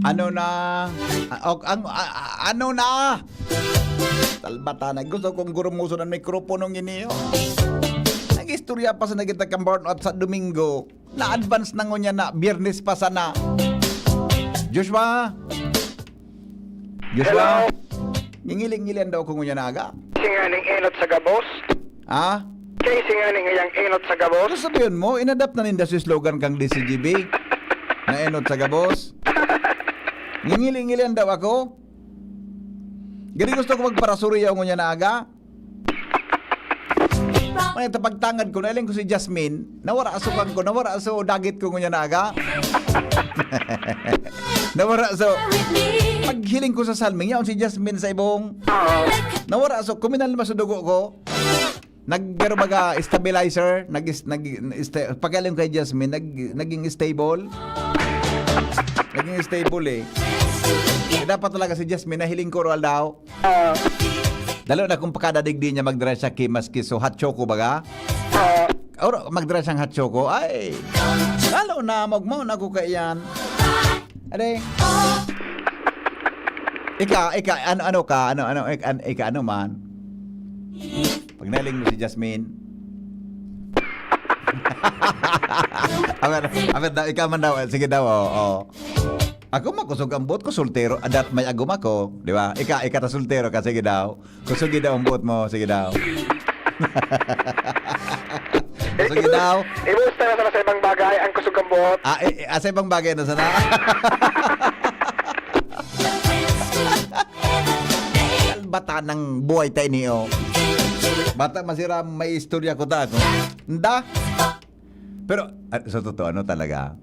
Ano na? Ah, ok, ang, ah, ah, ano na? Talbata na. Gusto kong gurumuson ang mikropono ngini, oh. Nag-istorya pa sa nagitag kang burnout sa Domingo. Na-advance na ngunyan na, Biyernes pa sana. Joshua? Joshua? Hello? Ngingiling-ngilian daw ko ngunyan na aga. Singaning enot sa gabos? Ha? Kay singaning ngayang enot sa gabos? Ano sabihin mo? Inadapt na ninda si slogan kang D C G B? Na enot sa gabos? Ngingiling-ngilian daw ako? Gani gusto ko magparasuriyaw ngunyan na aga? May tapagtangad ko, nailing ko si Jasmine, nawara so kan ko, nawara so dagit ko ngunyan na aga. Nawara so, paghiling ko sa salming, yaon si Jasmine sa ibong. Nawara so, kuminalma sa dugo ko. Nag, pero baga, stabilizer, nag, nag, sta-, pagkaling kay Jasmine, nag, naging stable. Naging stable eh. Eh, dapat talaga si Jasmine, nahiling ko roal daw. Ah. Lalo na kung pakadadigdi niya magdara siya ki maski so hot choco baga. Ah. Or magdara siyang hot choco. Ay, lalo na magmao na ko kaiyan. Are. Ika, ika, ano, ano ka? Ano, ano, ik-, an-, ika, ano man? Pag nailing mo si Jasmine. Awer, awer daw, ikaw man daw. Sige daw, oo. Ako makusog ang buot ko, soltero. Adat may agom ako, di ba? Ika, ika ta soltero ka, sige daw. Kusog daw ang buot mo, sige daw. Sige daw. Ibusta na sana sa ibang bagay, ang kusog ang buot. Ah, eh, eh, asa ibang bagay na sana? Bata ng buhay tayo niyo. Bata masira, may istorya ko ta, no? Nda? Pero, ah, sa totoo, ano talaga?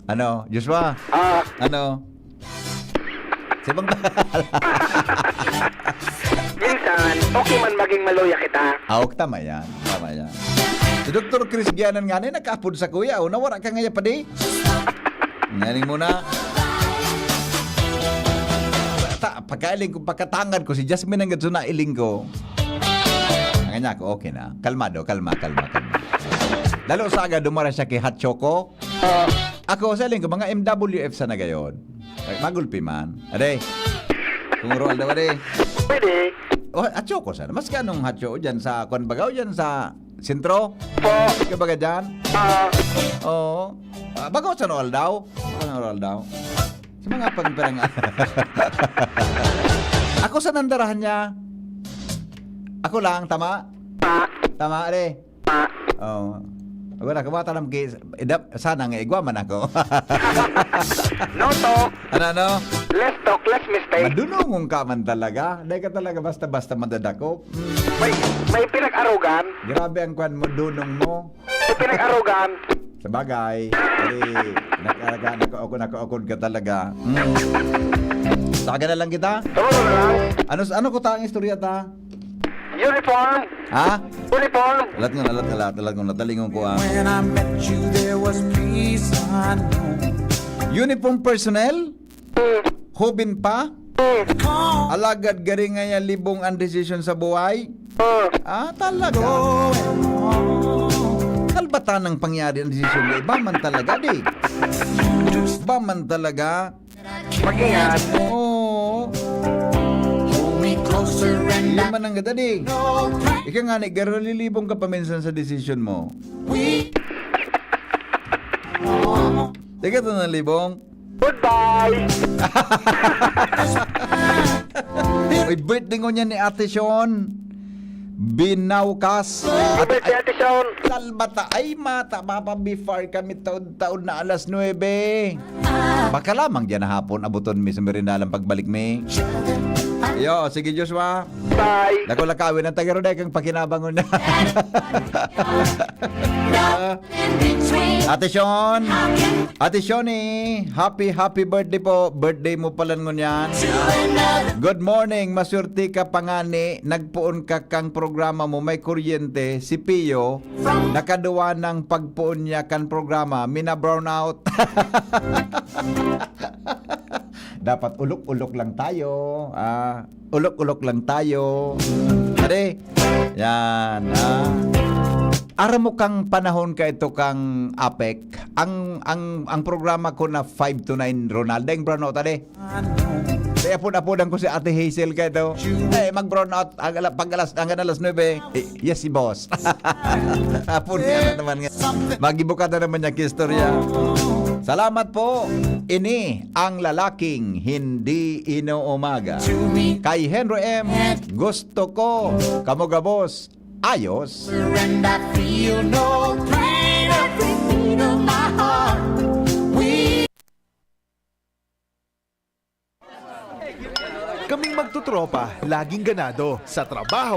Ano, Joshua? Ah. Ano? Sa ibang... Min-, Tan, okay man maging maluya kita. Ah, ok, tama yan. Tama yan. Si Doktor Chris Gianan nga na, nagkaapod sa kuya, o, nawara ka ngaya pa di? Ngaling mo na. Ta, pagkailing ko, pagkatangad ko, si Jasmine ang gadso na iling ko. Ang kanya ako, okay na. Kalmado, kalma, kalma, kalma. Dalo sa aga, dumara siya kay Hot Choco. Ah. Ako, sa iling ko, mga M W F sa nagayon. Ay, magulpi man. Ade. Kung Roaldo, ade. Pwede. Oh, Hot Choco sana. Mas ka anong Hot Choco dyan sa, kwan baga, o dyan sa sentro? Po. Kabaga dyan? Ah. Oo. Ah, baga sa Roaldo. Baga sa Roaldo. Sa mga pagpirang. Ako sa nandarahan niya. Ako lang, tama? Ah. Tama, ade. Oh. Wala ka ba tanam ki, idap-, sana nga igwa man ako. No talk. Ano, ano? Less talk, less mistake. Madunong ka man talaga. Dahil ka talaga basta-basta madadakop. Mm. May, may pinag-arugan. Grabe ang kwan mo, dunong mo. May pinag-arugan. Sabagay. Ay, naka-, naka-, nakaukod, nakaukod ka talaga. Mm. Saga na lang kita. Tama na lang. Ano, ano ko ta ang istorya ta? Uniform. Ha? Uniform. Alat nga, alat nga, alat, alat nga, natalingon ko, ah. When I met you, there was peace unknown. Uniform personnel? Hmm. Hubin pa? Hmm. Alagad gari nga yan, libong ang desisyon sa buhay? Hmm. Ah, talaga? Kalbatan ng pangyari ang desisyon niya. Iba man talaga, di? Iba man talaga. Mag-ingat. Oo. Hold me closer and Yun man ang gada, di. Ika nga ni, garalilibong ka paminsan sa desisyon mo. We Teka to na, libong. Goodbye! Uy, birthday ngunyan ni Ate Sean. Binaukas. Happy birthday, Ate Sean. Salbata. Ay, mata, Papa, before kami taod-taod na alas nuebe. Baka lamang diyan na hapon, abuton mi sa merindalan pagbalik mi. Yo, sige, Joshua. Bye. Dako lakawin ang taga Roday kang pakinabangon na. Ate Sean, Ate Shoni, happy, happy birthday po. Birthday mo pala ngunyan. Good morning. Maswerte ka pa ngani. Nagpoon ka kang programa mo. May kuryente. Si Pio, nakaduwa ng pagpoon niya kan programa. Mina-brownout. Dapat ulok-ulok lang tayo. Ah, ulok-ulok lang tayo. Ade, yan, ah. Aram mo kang panahon ka ito kang APEC, ang, ang, ang programa ko na five to nine, Ronald, daing brownout, ade. Kaya apod-apodan ko si Ate Hazel ka ito. Eh, mag-brownout ang ala-, pag alas, hanggang alas nuebe. Eh, yes, si boss. Apod nga na naman nga. Magibuka na naman niya istorya. Salamat po. Ini ang lalaking hindi inuumaga. Kay Henry M, gusto ko kamo gabos. Ayos. And I feel no pain, every beat of my heart. We Kaming magtotropa, laging ganado sa trabaho.